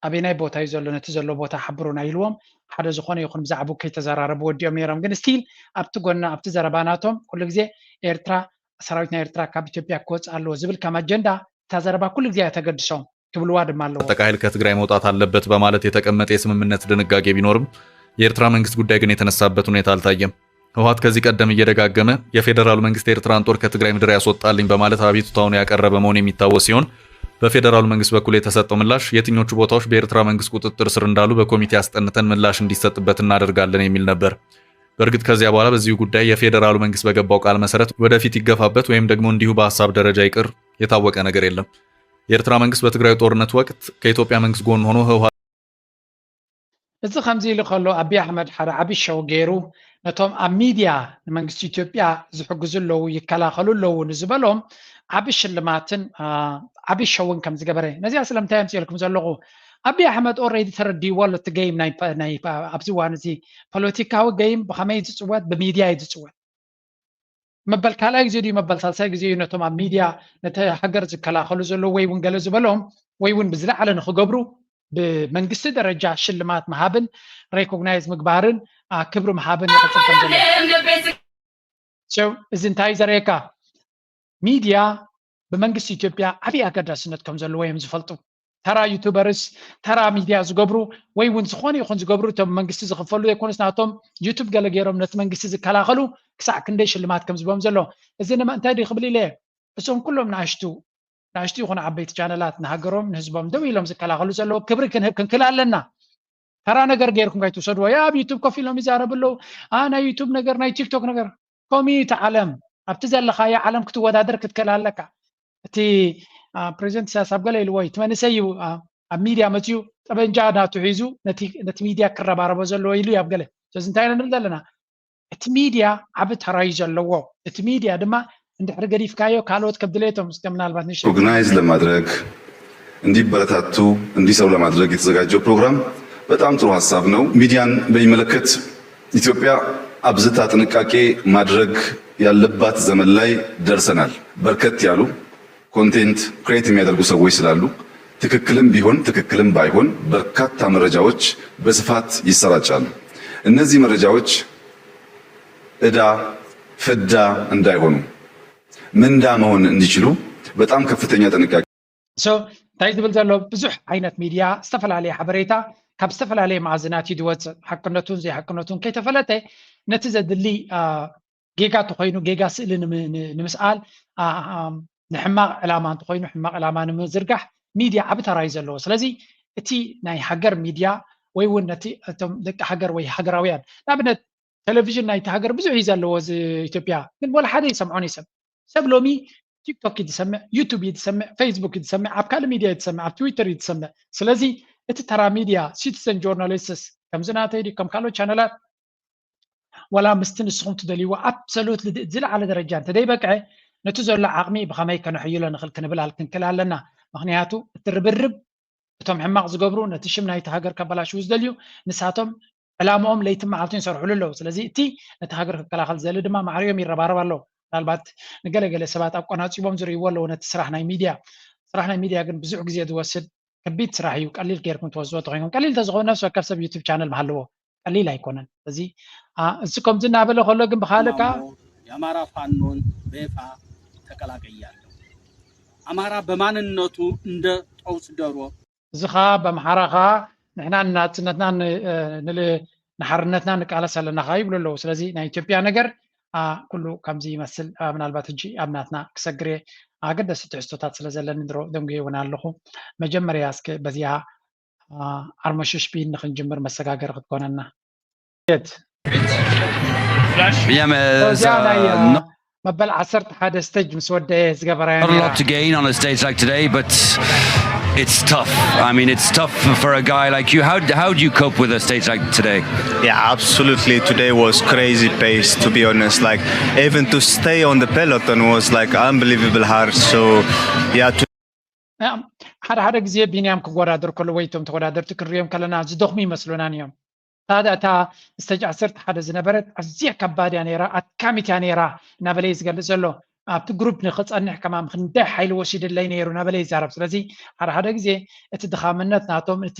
ኣበየናይ ቦታ እዩ ዘሎ፣ ነቲ ዘሎ ቦታ ሓብሩና ኢልዎም ሓደ ዝኾነ ይኹን ብዛዕባኡ ከይተዘራረቡ ወዲኦም ነይሮም። ግን ስቲል ኣብቲ ጎና ኣብቲ ዘረባ ናቶም ኩሉ ግዜ ኤርትራ፣ ሰራዊት ናይ ኤርትራ ካብ ኢትዮጵያ ክወፅእ ኣለዎ ዝብል ከም ኣጀንዳ እታ ዘረባ ኩሉ ግዜ እያ ተገድሶም፣ ክብልዋ ድማ ኣለዎ። የታጠቀ ኃይል ከትግራይ መውጣት አለበት በማለት የተቀመጠ የስምምነት ድንጋጌ ቢኖርም የኤርትራ መንግስት ጉዳይ ግን የተነሳበት ሁኔታ አልታየም። ህወሓት ከዚህ ቀደም እየደጋገመ የፌዴራሉ መንግስት የኤርትራን ጦር ከትግራይ ምድር ያስወጣልኝ በማለት አቤቱታውን ያቀረበ መሆኑ የሚታወስ ሲሆን በፌዴራሉ መንግስት በኩል የተሰጠው ምላሽ የትኞቹ ቦታዎች በኤርትራ መንግስት ቁጥጥር ስር እንዳሉ በኮሚቴ አስጠንተን ምላሽ እንዲሰጥበት እናደርጋለን የሚል ነበር። በእርግጥ ከዚያ በኋላ በዚሁ ጉዳይ የፌዴራሉ መንግስት በገባው ቃል መሰረት ወደፊት ይገፋበት ወይም ደግሞ እንዲሁ በሀሳብ ደረጃ ይቅር የታወቀ ነገር የለም። የኤርትራ መንግስት በትግራዩ ጦርነት ወቅት ከኢትዮጵያ መንግስት ጎን ሆኖ ህወሓት እዚ ከምዚ ኢሉ ከሎ ኣቢይ ኣሕመድ ሓደ ዓቢ ሸው ገይሩ ነቶም ኣብ ሚድያ ንመንግስቲ ኢትዮጵያ ዝሕግዙ ኣለዉ፣ ይከላኸሉ ኣለዉ ንዝበሎም ዓቢ ሽልማትን፣ አ፣ ዓቢ ሸውን ከም ዝገበረ። ነዚኣ ስለምንታይ ኣምፅኤልኩም ዘለኹ? ኣቢይ ኣሕመድ ኦልሬዲ ተረዲእዎ ኣሎ እቲ ገይም ናይ ፐ-፣ ናይ ፐ-፣ ኣብዚ እዋን እዚ ፖለቲካዊ ገይም ብኸመይ ዝፅወት ብሚድያ እዩ ዝፅወት። መበል ካልኣይ ግዜ ድዩ መበል ሳልሳይ ግዜ እዩ ነቶም ኣብ ሚድያ ነቲ ሃገር ዝከላኸሉ ዘለዉ ወይ እውን ገለ ዝበሎም ወይ እውን ብዝለዓለ ንኽገብሩ ብመንግስቲ ደረጃ ሽልማት ምሃብን ሬኮግናይዝ ምግባርን፣ አ፣ ክብሪ ምሃብን ይቐፅል ከም ዘሎ። So፣ እዚ እንታይ እዩ ዘርእየካ? ሚድያ ብመንግስቲ ኢትዮጵያ ዓብዪ ኣገዳስነት ከም ዘለዎ እዮም ዝፈልጡ። ተራ ዩቱበርስ፣ ተራ ሚድያ ዝገብሩ ወይ እውን ዝኾነ ይኹን ዝገብሩ እቶም መንግስቲ ዝኽፈሉ ዘይኮኑስ ናቶም ዩቱብ ገለ ገይሮም ነቲ መንግስቲ ዝከላኸሉ ክሳዕ ክንደይ ሽልማት ከም ዝቦም ዘሎ። እዚ ድማ እንታይ ድዩ ክብል ኢለ እየ? እዞም ኩሎም ንኣሽቱ፣ ንኣሽቱ ይኹን ዓበይቲ ቻነላት ንሃገሮም ንህዝቦም ደው ኢሎም ዝከላኸሉ ዘለዉ ክብሪ ክንህብ ክንክእል ኣለና። ተራ ነገር ገይርኩም ከይትውሰድዎ። ያ ኣብ ዩቱብ ኮፍ ኢሎም ይዛረቡ ኣለዉ። አ፣ ናይ ዩቱብ ነገር፣ ናይ ቲክቶክ ነገር። ከምኡ እዩ እቲ ዓለም። ኣብቲ ዘለኻዮ ዓለም ክትወዳደር ክትክእል ኣለካ። እቲ፣ አ፣ ፕሬዚደንት ኢሳያስ ኣብ ገለ ኢልዎ እዩ። እቲ መንእሰይ እዩ፣ አ፣ ኣብ ሚድያ መፅዩ ጠበንጃ ናቱ ሒዙ ነቲ፣ ነቲ ሚድያ ክረባረቦ ዘለዎ ኢሉ እዩ ኣብ ገለ። ስለዚ እንታይ ኢና ንብል ዘለና? እቲ ሚድያ ዓቢ ተራ እዩ ዘለዎ። እቲ ሚድያ ድማ እንድሕሪ ገዲፍካዮ ካልኦት ከም ድሌቶም እስከ ምናልባት ንሽ ሪኮግናይዝ ለማድረግ እንዲበረታቱ እንዲሰሩ ለማድረግ የተዘጋጀው ፕሮግራም በጣም ጥሩ ሀሳብ ነው። ሚዲያን በሚመለከት ኢትዮጵያ አብዝታ ጥንቃቄ ማድረግ ያለባት ዘመን ላይ ደርሰናል። በርከት ያሉ ኮንቴንት ክሬት የሚያደርጉ ሰዎች ስላሉ ትክክልም ቢሆን ትክክልም ባይሆን በርካታ መረጃዎች በስፋት ይሰራጫሉ። እነዚህ መረጃዎች ዕዳ ፍዳ እንዳይሆኑ ምንዳ መሆን እንዲችሉ በጣም ከፍተኛ ጥንቃቄ So እንታይ ዝብል ዘሎ ብዙሕ ዓይነት ሚድያ ዝተፈላለየ ሓበሬታ ካብ ዝተፈላለየ መኣዝናት እዩ ዝወፅእ። ሓቅነቱን ዘይሓቅነቱን ከይተፈለጠ ነቲ ዘድሊ ጌጋ ተኮይኑ ጌጋ ስእሊ ንምስኣል፣ ንሕማቕ ዕላማ እንተኮይኑ ሕማቕ ዕላማ ንምዝርጋሕ ሚድያ ዓቢ ተራ እዩ ዘለዎ። ስለዚ እቲ ናይ ሃገር ሚድያ ወይ እውን ነቲ እቶም ደቂ ሃገር ወይ ሃገራውያን ንኣብነት ቴሌቪዥን ናይቲ ሃገር ብዙሕ እዩ ዘለዎ እዚ ኢትዮጵያ፣ ግን ወላ ሓደ ይሰምዖን እዩ ሰብ። ሰብ ሎሚ ቲክቶክ እዩ ዝሰምዕ፣ ዩቱብ እዩ ዝሰምዕ፣ ፌስቡክ እዩ ዝሰምዕ፣ ኣብ ካልእ ሚድያ እዩ ዝሰምዕ፣ ኣብ ትዊተር እዩ ዝሰምዕ። ስለዚ እቲ ተራ ሚድያ ሲቲዘን ጆርናሊስትስ ከምዚ ናተይ ድዩ ከም ካልኦት ቻነላት ዋላ ምስቲ ንስኹም ትደልይዎ ኣብሰሉት ዝለዓለ ደረጃ እንተደይበቅዐ ነቲ ዘሎ ዓቕሚ ብኸመይ ከነሕይሎ ንኽእል ክንብል ክንክእል ኣለና። ምክንያቱ እቲ ርብርብ እቶም ሕማቕ ዝገብሩ ነቲ ሽም ናይቲ ሃገር ከበላሽዉ ዝደልዩ ንሳቶም ዕላምኦም ለይትን መዓልትን ይሰርሕሉ ኣለዉ። ስለዚ እቲ ነቲ ሃገር ክከላኸል ዝደሊ ድማ ማዕሪኦም ይረባረብ ኣሎ። ምናልባት ንገለገለ ሰባት ኣቆናፂቦም ዝርእይዎ ኣለዉ ነቲ ስራሕ ናይ ሚድያ። ስራሕ ናይ ሚድያ ግን ብዙሕ ግዜ ዝወስድ ከቢድ ስራሕ እዩ። ቀሊል ጌርኩም ትወስድዎ ተኮይንኩም ቀሊል ተዝኸውን ነፍሲ ወከፍ ሰብ ዩቱብ ቻነል ምሃለዎ ቀሊል ኣይኮነን። እዚ እዚ ከምዚ እናበለ ከሎ ግን ብካልእ ከዓ የአማራ ፋኖን በይፋ ተቀላቀያለሁ። አማራ በማንነቱ እንደ ጦስ ዶሮ እዚ ከዓ በምሓራ ከዓ ንሕና ንናፅነትና ንሓርነትና ንቃለስ ኣለና ከዓ ይብሉ ኣለዉ። ስለዚ ናይ ኢትዮጵያ ነገር ኩሉ ከምዚ ይመስል። ምናልባት ሕጂ ኣብ ናትና ክሰግር እየ ኣገደስቲ ትሕዝቶታት ስለ ዘለኒ ድሮ ደንጉየ እውን ኣለኹ። መጀመርያ እስከ በዚኣ ኣርመሽሽ ቢን ንክንጅምር መሰጋገሪ ክትኮነና። Yeah, man, there's, እዚኣ ናይ uh, not, መበል ዓሰርተ ሓደ ስቴጅ ምስ ወደየ ዝገበራያ not a ነይራ። lot to gain on a stage like today, but it's tough. I mean, it's tough for a guy like you. How, how do you cope with a stage like today? Yeah, absolutely. Today was crazy pace, to be honest. Like, even to stay on the peloton was like unbelievable hard. So, yeah, to ሓደ ሓደ ግዜ ቢንያም ክወዳደር ከሎ ወይ እቶም ተወዳደርቲ ክንሪኦም ከለና ዝደኽሙ ይመስሉናን እዮም። ታዲያ እታ ስቴጅ ዓሰርተ ሓደ ዝነበረት ኣዝያ ከባድ እያ ነይራ፣ ኣድካሚት እያ ነይራ እናበለ እዩ ዝገልፅ ዘሎ። ኣብቲ ግሩፕ ንክፀንሕ ከማን ክንደይ ሓይሊ ወሲድለይ ነይሩ እናበለ ይዛረብ። ስለዚ ሓደ ሓደ ግዜ እቲ ድኻምነት ናቶም እቲ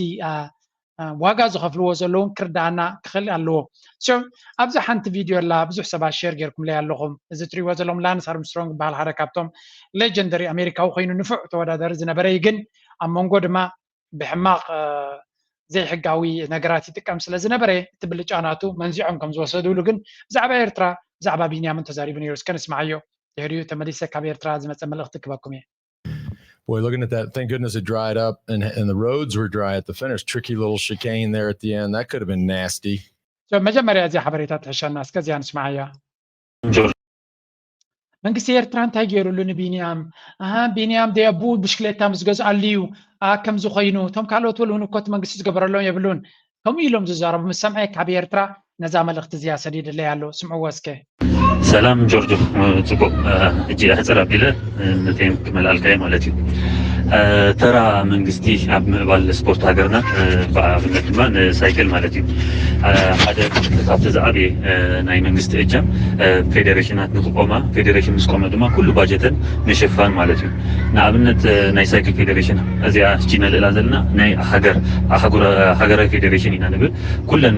ዋጋ ዝኸፍልዎ ዘለውን ክርዳኣና ክኽእል ኣለዎ። ኣብዚ ሓንቲ ቪድዮ ኣላ፣ ብዙሕ ሰባት ሼር ጌርኩምለይ ኣለኹም። እዚ ትሪእዎ ዘለኹም ላንስ ኣርምስትሮንግ ዝበሃል ሓደ ካብቶም ሌጀንደሪ ኣሜሪካዊ ኮይኑ ንፉዕ ተወዳዳሪ ዝነበረ እዩ። ግን ኣብ መንጎ ድማ ብሕማቕ ዘይሕጋዊ ነገራት ይጥቀም ስለ ዝነበረ እቲ ብልጫ ናቱ መንዚዖም ከም ዝወሰድሉ ግን ብዛዕባ ኤርትራ ብዛዕባ ቢንያምን ተዛሪቡ ነይሩ። እስከ ንስማዓዮ። ድሕሪኡ ተመሊሰ ካብ ኤርትራ ዝመፀ መልእኽቲ ክበኩም እየ። Boy, looking at that, thank goodness it dried up and, and the roads were dry at the finish. Tricky little chicane there at the end. That could have been nasty. መጀመርያ እዚኣ ሓበሬታ ትሕሸና፣ እስከ እዚኣ ንስማዓያ። መንግስቲ ኤርትራ እንታይ ገይሩሉ ንቢንያም? ኣሃ፣ ቢንያም ደይ ኣቦኡ ብሽክሌታ ምስ ገዝኣሉ እዩ፣ ኣ፣ ከምዚ ኮይኑ። እቶም ካልኦት ወልውን እኮ እቲ መንግስቲ ዝገበረሎም የብሉን። ከምኡ ኢሎም ዝዛረቡ ምስ ሰምዐ ካብ ኤርትራ ነዛ መልእኽቲ እዚኣ ሰዲድለይ ኣሎ። ስምዕዎ እስከ። ሰላም ጆርጆ፣ ጽቡቕ። ሕጂ ሕጽር ኣቢለ ነተይን ክመልኣልካ እየ ማለት እዩ። ተራ መንግስቲ ኣብ ምዕባል ስፖርት ሃገርና ብኣብነት ድማ ንሳይክል ማለት እዩ ሓደ ካብቲ ዝዓበየ ናይ መንግስቲ እጃም ፌዴሬሽናት ንክቆማ፣ ፌዴሬሽን ምስ ቆመ ድማ ኩሉ ባጀተን ምሽፋን ማለት እዩ። ንኣብነት ናይ ሳይክል ፌዴሬሽን እዚኣ ሕጂ ነልዕላ ዘለና ናይ ሃገር ሃገራዊ ፌዴሬሽን ኢና ንብል። ኩለን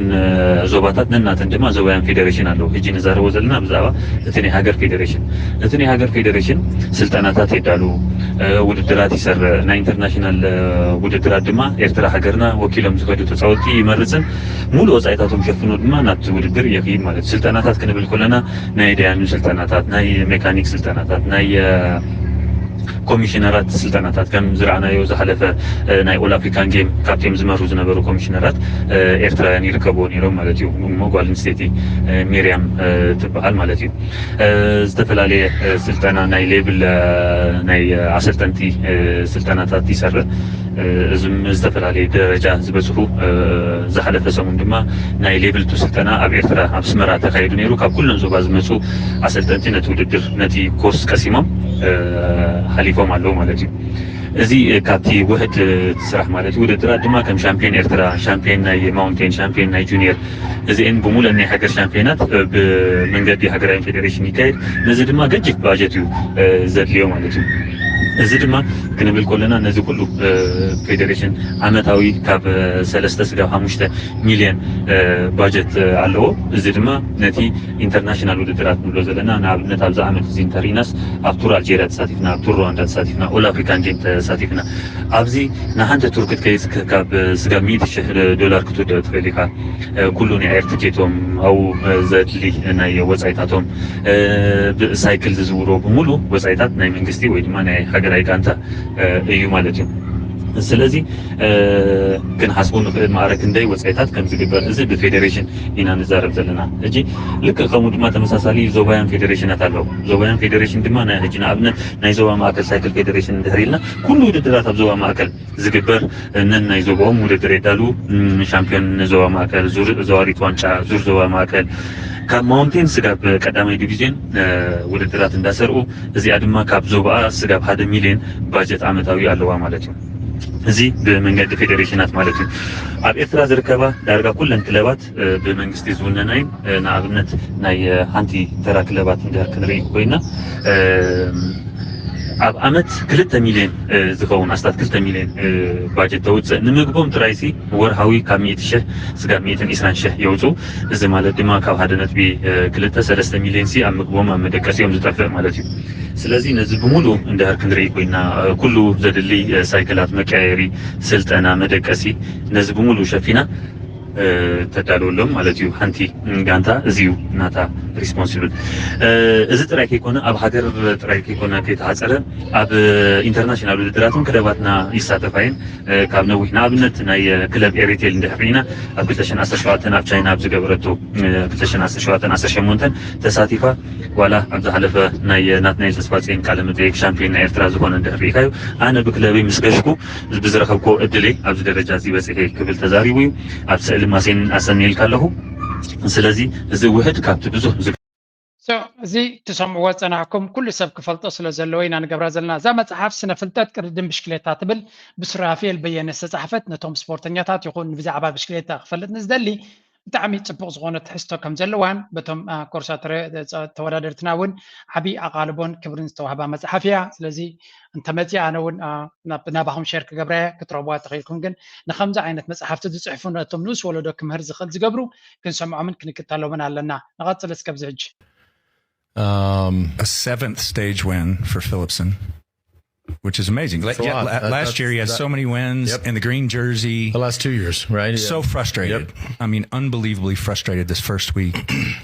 ዞባታት ነናተን ድማ ዞባውያን ፌዴሬሽን ኣለዉ። ሕጂ ንዛረቦ ዘለና ብዛዕባ እቲ ናይ ሃገር ፌዴሬሽን። እቲ ናይ ሃገር ፌዴሬሽን ስልጠናታት የዳሉ፣ ውድድራት ይሰርዕ፣ ናይ ኢንተርናሽናል ውድድራት ድማ ኤርትራ ሃገርና ወኪሎም ዝኸዱ ተፃወትቲ ይመርፅን ሙሉእ ወፃኢታቶም ሸፍኑ ድማ ናብቲ ውድድር የኽይድ ማለት እዩ። ስልጠናታት ክንብል ከለና ናይ ደያኑ ስልጠናታት፣ ናይ ሜካኒክ ስልጠናታት፣ ናይ ኮሚሽነራት ስልጠናታት ከም ዝረኣናዮ ዝሓለፈ ናይ ኦል ኣፍሪካን ጌም ካብቶም ዝመርሑ ዝነበሩ ኮሚሽነራት ኤርትራውያን ይርከብዎ ነይሮም ማለት እዩ። እሞ ጓል ኣንስተይቲ ሚርያም ትበሃል ማለት እዩ። ዝተፈላለየ ስልጠና ናይ ሌብል ናይ ኣሰልጠንቲ ስልጠናታት ይሰርሕ። እዞም ዝተፈላለየ ደረጃ ዝበፅሑ ዝሓለፈ ሰሙን ድማ ናይ ሌብል ቱ ስልጠና ኣብ ኤርትራ ኣብ ኣስመራ ተካይዱ ነይሩ። ካብ ኩለን ዞባ ዝመፁ ኣሰልጠንቲ ነቲ ውድድር ነቲ ኮርስ ቀሲሞም ሓሊፎም ኣለዉ ማለት እዩ። እዚ ካብቲ ውሕድ ስራሕ ማለት እዩ። ውድድራት ድማ ከም ሻምፒዮን ኤርትራ፣ ሻምፒዮን ናይ ማውንቴን፣ ሻምፒዮን ናይ ጁኒየር እዚኤን ብሙሉእ ናይ ሃገር ሻምፒዮናት ብመንገዲ ሃገራዊ ፌዴሬሽን ይካየድ። ነዚ ድማ ገጅፍ ባጀት እዩ ዘድልዮ ማለት እዩ። እዚ ድማ ክንብል ከለና ነዚ ኩሉ ፌዴሬሽን ዓመታዊ ካብ ሰለስተ ስጋብ ሓሙሽተ ሚልዮን ባጀት ኣለዎ። እዚ ድማ ነቲ ኢንተርናሽናል ውድድራት ንብሎ ዘለና፣ ንኣብነት ኣብዚ ዓመት እዚ እንተሪኢናስ ኣብ ቱር ኣልጀርያ ተሳቲፍና፣ ኣብ ቱር ሩዋንዳ ተሳቲፍና፣ ኦል ኣፍሪካን ጌም ተሳቲፍና። ኣብዚ ንሓንቲ ቱር ክትከይድ ካብ ስጋብ ሚእቲ ሽሕ ዶላር ክትውድኦ ትኽእል ኢኻ። ኩሉ ናይ ኤር ትኬቶም፣ ኣብኡ ዘድሊ ናይ ወፃኢታቶም፣ ብሳይክል ዝዝውሮ ብምሉ ወፃኢታት ናይ መንግስቲ ወይ ድማ ናይ ሃገራዊ ጋንታ እዩ ማለት እዩ። ስለዚ ክንሓስቡ ንኽእል፣ ማዕረ ክንደይ ወፃኢታት ከም ዝግበር። እዚ ብፌዴሬሽን ኢና ንዛረብ ዘለና። ሕጂ ልክዕ ከምኡ ድማ ተመሳሳሊ ዞባውያን ፌዴሬሽናት ኣለዉ። ዞባውያን ፌዴሬሽን ድማ ናይ ሕጂ ንኣብነት ናይ ዞባ ማእከል ሳይክል ፌዴሬሽን እንድሕር ኢልና፣ ኩሉ ውድድራት ኣብ ዞባ ማእከል ዝግበር ነን ናይ ዞባኦም ውድድር የዳሉ። ሻምፒዮን ዞባ ማእከል፣ ዙር ዞባ ሪት ዋንጫ፣ ዙር ዞባ ማእከል ካብ ማውንቴን ስጋብ ቀዳማይ ዲቪዝዮን ውድድራት እንዳሰርኡ፣ እዚኣ ድማ ካብ ዞባኣ ስጋብ ሓደ ሚልዮን ባጀት ዓመታዊ ኣለዋ ማለት እዩ። እዚ ብመንገዲ ፌዴሬሽናት ማለት እዩ። ኣብ ኤርትራ ዝርከባ ዳርጋ ኩለን ክለባት ብመንግስቲ ዝውነና እየን። ንኣብነት ናይ ሓንቲ ተራ ክለባት እንድሕር ክንርኢ ኮይና፣ ኣብ ዓመት ክልተ ሚልዮን ዝኸውን፣ ኣስታት ክልተ ሚልዮን ባጀት ተውፅእ። ንምግቦም ጥራይሲ ወርሃዊ ካብ ሚእቲ ሽሕ ስጋብ ሚእትን ዕስራን ሽሕ የውፅኡ። እዚ ማለት ድማ ካብ ሓደ ነጥቢ ክልተ ሰለስተ ሚልዮን ሲ ኣብ ምግቦም ኣብ መደቀሲኦም ዝጠፍእ ማለት እዩ። ስለዚ ነዚ ብምሉ እንድሕር ክንርኢ ኮይና፣ ኩሉ ዘድሊ ሳይክላት፣ መቀያየሪ፣ ስልጠና፣ መደቀሲ፣ ነዚ ብምሉ ሸፊና ተዳልወሎም ማለት እዩ። ሓንቲ ጋንታ እዚ እዩ ናታ ሪስፖንሲብል። እዚ ጥራይ ከይኮነ፣ ኣብ ሃገር ጥራይ ከይኮነ ከይተሓፀረ፣ ኣብ ኢንተርናሽናል ውድድራትን ክለባትና ይሳተፋ እየን። ካብ ነዊሕ ንኣብነት ናይ ክለብ ኤሪቴል እንድሕር ርኢና፣ ኣብ ክልተ ሽሕን ዓሰርተ ሸውዓተን ኣብ ቻይና ኣብ ዝገበረቶ ክልተ ሽሕን ዓሰርተ ሸውዓተን ዓሰርተ ሸሞንተን ተሳቲፋ፣ ዋላ ኣብ ዝሓለፈ ናይ ናትናኤል ተስፋጽዮን ቃለ መጠይቅ ሻምፒዮን ናይ ኤርትራ ዝኾነ እንድሕር ርኢኻዮ፣ ኣነ ብክለበይ ምስ ገሽኩ ብዝረኸብኩዎ እድለይ ኣብዚ ደረጃ እዚ በጺሐ ክብል ተዛሪቡ እዩ። ኣብ ስእሊ ማሴን ኣሰንየልካ ኣለኹ። ስለዚ እዚ ውሕድ ካብቲ ብዙሕ ዝግ- So፣ እዚ ትሰምዕዎ ዝጸናሕኩም ኩሉ ሰብ ክፈልጦ ስለ ዘለዎ ኢና ንገብራ ዘለና። እዛ መጽሓፍ ስነ ፍልጠት ቅድድም ብሽክሌታ ትብል ብሱራፌል በየነ ዝተጻሕፈት ነቶም ስፖርተኛታት ይኹን ብዛዕባ ብሽክሌታ ክፈልጥ ንዝደሊ ብጣዕሚ ጽቡቕ ዝኾነ ትሕዝቶ ከም ዘለዋን በቶም ኮርሳ ተወዳደርትና እውን ዓብዪ ኣቓልቦን ክብርን ዝተዋህባ መጽሓፍ እያ። ስለዚ እንተመጺኣ ኣነ እውን ናባኹም ሸር ክገብራ እየ። ክትረኽብዋ ተኽኢልኩም ግን ንኸምዚ ዓይነት መጽሓፍቲ ዝጽሕፉ ነቶም ንኡስ ወለዶ ክምህር ዝኽእል ዝገብሩ ክንሰምዖምን ክንክተሎምን ኣለና። ንቐጽል እስከ ኣብዚ ሕጂ። Um, a seventh stage win for Philipsen, which is amazing. La- It's a yeah, lot. la- That- last year he had that's- so many wins yep. in the green jersey, The last two years, right? so frustrated. I mean, unbelievably frustrated this first week.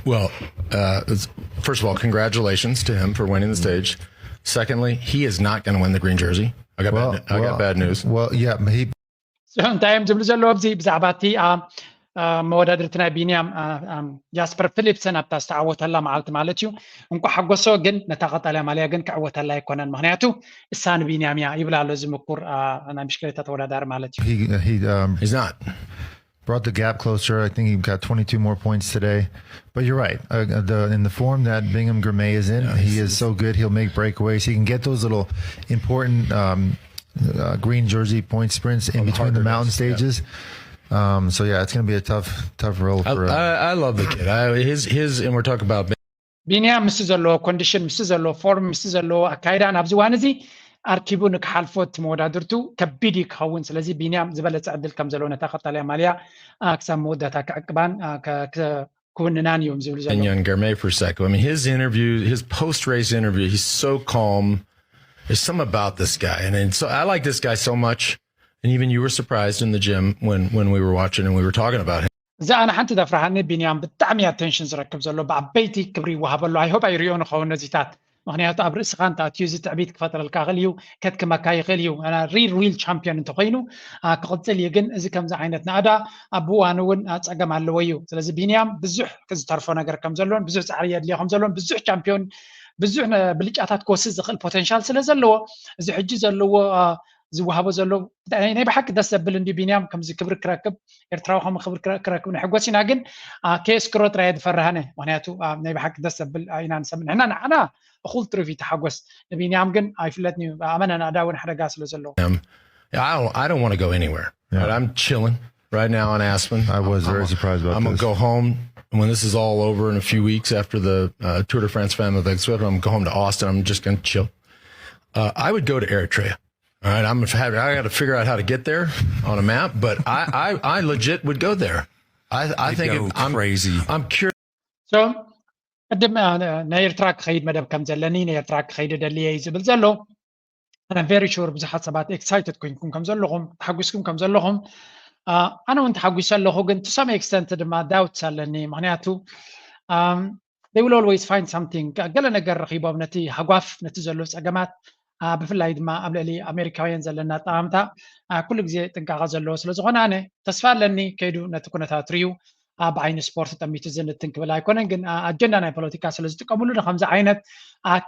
Well, uh, it's- first of all, congratulations to him for winning the stage. Secondly, he is not going to win the green jersey. I got Well, bad, I well, got bad news. Well, yeah, he So እንታይ እዮም ዝብሉ ዘለዉ ኣብዚ ብዛዕባ እቲ አ፣ አ፣ መወዳድርቲ ናይ ቢንያም አ፣ አ፣ ጃስፐር ፊሊፕሰን ኣብታ ዝተዓወተላ መዓልቲ ማለት እዩ። እንኳ ሓጎሶ፣ ግን ነታ ቀጣልያ ማልያ ግን ክዕወተላ ኣይኮነን፣ ምክንያቱ እሳ ንቢንያም እያ ይብል ኣሎ እዚ ምኩር አ፣ ናይ ብሽክሌታ ተወዳዳሪ ማለት እዩ። he he um, He's not. brought the gap closer. I think he got twenty-two more points today. But you're right. Uh, the in the form that Bingham Grimay is in, Yeah, he he's- is so good. He'll make breakaways. He can get those little important um, uh, green jersey point sprints in On the between the harder mountain ones, yeah. stages. Um, so yeah, it's going to be a tough, tough road I, for. Uh, I, I love the kid. I, his his and we're talking about ቢንያም ምስ ዘለዎ ኮንዲሽን፣ ምስ ዘለዎ ፎርም፣ ምስ ዘለዎ ኣካይዳ ኣብዚ እዋን እዚ ኣርኪቡ ንክሓልፎ እቲ መወዳድርቱ ከቢድ እዩ ክኸውን። ስለዚ ቢንያም ዝበለፀ ዕድል ከም ዘለዎ ነታ ቀጣልያ ማልያ አ፣ ክሳብ መወዳእታ ክዕቅባን አ፣ ከ- ከ- ክውንናን እዮም ዝብሉ ዘለዉ። Bingham Grimay for a second. I mean, his interview, his post race interview, he's so calm. There's something about this guy, and, and so I like this guy so much. And even you were surprised in the gym when when we were watching and we were talking about him. እዚ ኣነ ሓንቲ ዘፍርሃኒ ቢንያም ብጣዕሚ ኣቴንሽን ዝረክብ ዘሎ ብዓበይቲ ክብሪ ይወሃበሉ። ኣይሆብ ኣይሪኦ ንኸውን ነዚታት፣ ምክንያቱ ኣብ ርእስኻ እንተኣትዩ እዚ ትዕቢት ክፈጥረልካ ይኽእል እዩ፣ ከድክመካ ይኽእል እዩ። ሪል ሪል ቻምፒዮን እንተኮይኑ አ፣ ክቕፅል እዩ። ግን እዚ ከምዚ ዓይነት ናእዳ ኣብ እዋኑ እውን አ፣ ፀገም ኣለዎ እዩ። ስለዚ ቢንያም ብዙሕ ዝተርፎ ነገር ከም ዘሎን ብዙሕ ፃዕሪ የድልዮ ከም ዘሎን ብዙሕ ቻምፒዮን ብዙሕ ነ- ብልጫታት ክወስድ ዝኽእል ፖቴንሻል ስለ ዘለዎ እዚ ሕጂ ዘለዎ አ፣ ዝወሃቦ ዘሎ ናይ ናይ ብሓቂ ደስ ዘብል እንዲ ቢንያም ከምዚ ክብሪ ክረክብ ኤርትራዊ ከም ክብሪ ክረ- ክረክብ ንሕጎስ ኢና። ግን አ፣ ከየስክሮ ጥራይ እየ ዝፈርሃነ፣ ምክንያቱ አ፣ ናይ ብሓቂ ደስ ዘብል አ፣ ኢና ንሰምዕ ንሕና ንዓና እኹል ትርፊ ተሓጎስ። ንቢንያም ግን ኣይፍለጥን እዩ፣ ኣመና ናእዳ እውን ሓደጋ ስለ ዘለዎ። I don't, I don't want to go anywhere. Yeah. But I'm chilling right now in Aspen. I was I'm, very I'm, surprised about I'm this. gonna go home when this is all over in a few weeks after the uh, Tour de France Femme avec Swift. I'm gonna go home to Austin. I'm just gonna chill. Uh, I would go to Eritrea. All right, I'm I got to figure out how to get there on a map, but I I, I legit would go there. I I think it, I'm crazy. I'm curious. So ቅድም ናይ ኤርትራ ክኸይድ መደብ ከም ዘለኒ ናይ ኤርትራ ክኸይድ ደልየ እዩ ዝብል ዘሎ። I'm very sure ብዙሓት ሰባት excited ኮይንኩም ከም ዘለኹም ተሓጒስኩም ከም ዘለኹም ኣነ እውን ተሓጒሰ ኣለኹ። ግን to some extent ድማ doubts ኣለኒ። ምክንያቱ they will always find something፣ ገለ ነገር ረኺቦም ነቲ ሃጓፍ ነቲ ዘሎ ጸገማት ብፍላይ ድማ ኣብ ልዕሊ ኣሜሪካውያን ዘለና ኣጠማምታ ኩሉ ግዜ ጥንቃቐ ዘለዎ ስለ ዝኾነ ኣነ ተስፋ ኣለኒ ከይዱ ነቲ ኩነታት ርዩ ብዓይኒ ስፖርት ጠሚቱ ዝንትን ክብል ኣይኮነን። ግን ኣጀንዳ ናይ ፖለቲካ ስለ ዝጥቀምሉ ንከምዚ ዓይነት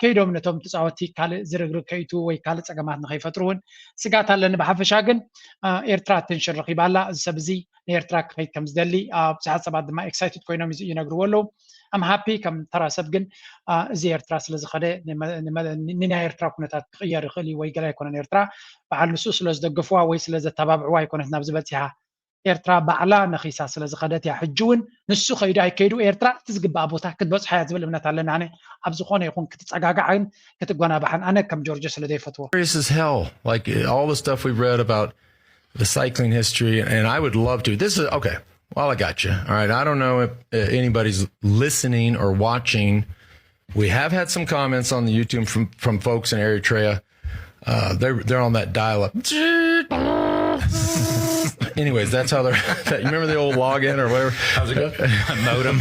ከይዶም ነቶም ተፃወቲ ካልእ ዝርግርግ ከይቱ ወይ ካልእ ፀገማት ንከይፈጥሩ እውን ስጋት ኣለኒ። ብሓፈሻ ግን ኤርትራ ኣቴንሽን ረኺባ ኣላ። እዚ ሰብ እዚ ንኤርትራ ክኸይድ ከም ዝደሊ ብዙሓት ሰባት ድማ excited ኮይኖም ይነግርዎ ኣለዉ። I'm happy ከም ተራ ሰብ ግን እዚ ኤርትራ ስለ ዝኸደ ንናይ ኤርትራ ኩነታት ክቕየር ይኽእል እዩ ወይ ገለ ኣይኮነን። ኤርትራ በዓል ንሱ ስለ ዝደገፍዋ ወይ ስለ ዘተባብዕዋ ኣይኮነት ናብዚ በፂሓ። ኤርትራ ባዕላ ነኺሳ ስለ ዝኸደት እያ። ሕጂ እውን ንሱ ከይዱ ኣይከይዱ ኤርትራ እቲ ዝግባእ ቦታ ክትበፅሖ እያ ዝብል እምነት ኣለኒ። ኣነ ኣብ ዝኾነ ይኹን ክትፀጋጋዕን ክትጎናባሕን ኣነ ከም ጆርጆ ስለ ዘይፈትዎ። Serious as hell. Like all the stuff we've read about the cycling history, and I would love to. This is okay. While I got you, all right. I don't know if uh, anybody's listening or watching. We have had some comments on the YouTube from from folks in Eritrea. Uh, they're they're on that dial up. Anyways, that's how they're. You remember the old login or whatever? How's it go? Modem.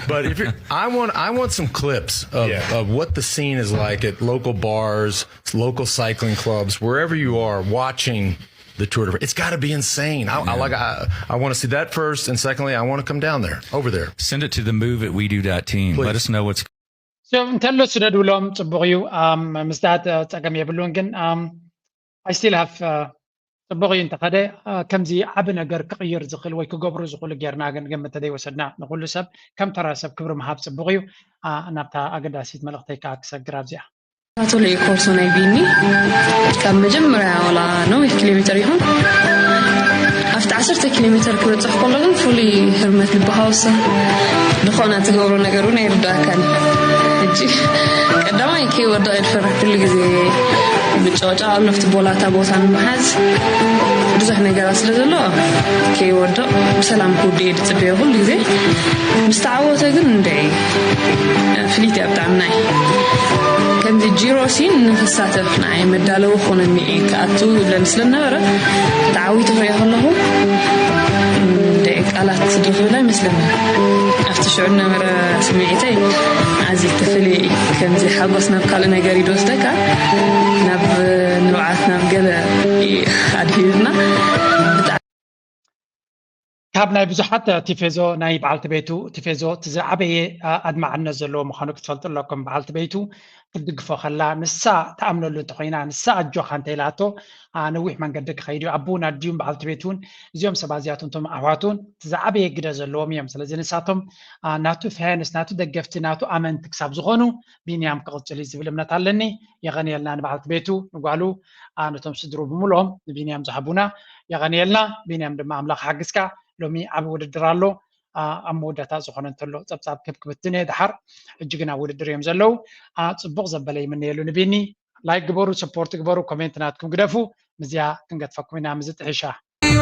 But if you're, I want I want some clips of, yeah. of what the scene is like at local bars, local cycling clubs, wherever you are watching the Tour de France. It's got to be insane. I, yeah. I like. I, I want to see that first, and secondly, I want to come down there, over there. Send it to the move at we do dot team. Please. Let us know what's. So እንተሎ ስደዱሎም ጽቡቕ እዩ። ምስዳ ጸገም የብሉን። ግን I still have ጽቡቕ እዩ እንተኸደ ከምዚ ዓቢ ነገር ክቕይር ዝኽእል ወይ ክገብሩ ዝኽእሉ ጌርና ግን ግምት ተደይወሰድና ንኹሉ ሰብ ከም ተራ ሰብ ክብሪ ምሃብ ጽቡቕ እዩ። ናብታ ኣገዳሲት መልእኽተይ ከዓ ክሰግር ኣብዚኣ። ተኸታተሉ ኮርሶ ናይ ቢኒ ካብ መጀመርያ ዋላ ነዊሕ ኪሎ ሜተር ይኹን ኣብቲ ዓሰርተ ኪሎ ሜተር ክበፅሕ ከሎ ግን ፍሉይ ህርመት ልቢ ሃወሰ ዝኾነ ትገብሮ ነገር እውን ኣይርዳእካን። ሕጂ ቀዳማይ ከይወድቕ እየ ዝፈርሕ ኩሉ ግዜ ምጭቕጫቕ ኣሎ ኣብቲ ቦላታ ቦታ ንምሓዝ ብዙሕ ነገራት ስለ ዘሎ ከይወድቕ ብሰላም ክውድእ እየ ዝፅበዮ ኩሉ ግዜ። ምስ ተዓወተ ግን እንደ ፍሊት እያ ብጣዕሚ ናይ ከምዚ ጂሮ ሲን ንክሳተፍ ንዓይ መዳለዊ ክኾነኒ እየ ክኣቱ ይብለኒ ስለነበረ ተዓዊቱ ክሪኦ ከለኹ እንደ ቃላት ዝኽእል ኣይመስለኒ ኣብቲ ሽዑ ዝነበረ ስምዒተይ ኣዝዩ ተፈልየ እዩ ከምዚ ሓጎስ ናብ ካልእ ነገር እዩ ዝወስደካ ናብ ንብዓት ናብ ገለ ኣድሂብና ካብ ናይ ብዙሓት ቲፌዞ ናይ በዓልቲ ቤቱ ቲፌዞ እቲ ዝዓበየ ኣድማዕነት ዘለዎ ምዃኑ ክትፈልጡ ኣለኩም። በዓልቲ ቤቱ ክትድግፎ ከላ ንሳ ትኣምነሉ እንተኮይና ንሳ ኣጆኻ እንተኢላቶ ነዊሕ መንገዲ ክኸይድ እዩ። ኣቡን ኣዲኡን በዓልቲ ቤት እውን እዚኦም ሰባት እዚኣቶም እቶም ኣሕዋት እውን እቲ ዝዓበየ ግደ ዘለዎም እዮም። ስለዚ ንሳቶም ናቱ ፋንስ ናቱ ደገፍቲ ናቱ ኣመንቲ ክሳብ ዝኾኑ ቢንያም ክቕፅል እዩ ዝብል እምነት ኣለኒ። የቐንየልና ንበዓልቲ ቤቱ ንጓሉ ነቶም ስድሩ ብምልኦም ንቢንያም ዝሃቡና የቐንየልና። ቢንያም ድማ ኣምላኽ ሓግዝካ። ሎሚ ዓቢ ውድድር ኣሎ። ኣብ መወዳእታ ዝኾነ እንተሎ ጸብጻብ ክብ ክብትን እየ ድሓር። ሕጂ ግን ኣብ ውድድር እዮም ዘለዉ። ጽቡቕ ዘበለ ይምነየሉ ንቢኒ። ላይክ ግበሩ፣ ሰፖርት ግበሩ፣ ኮሜንት ናትኩም ግደፉ። ምስዚኣ ክንገድፈኩም ኢና፣ ምስዚ ጥሒሻ።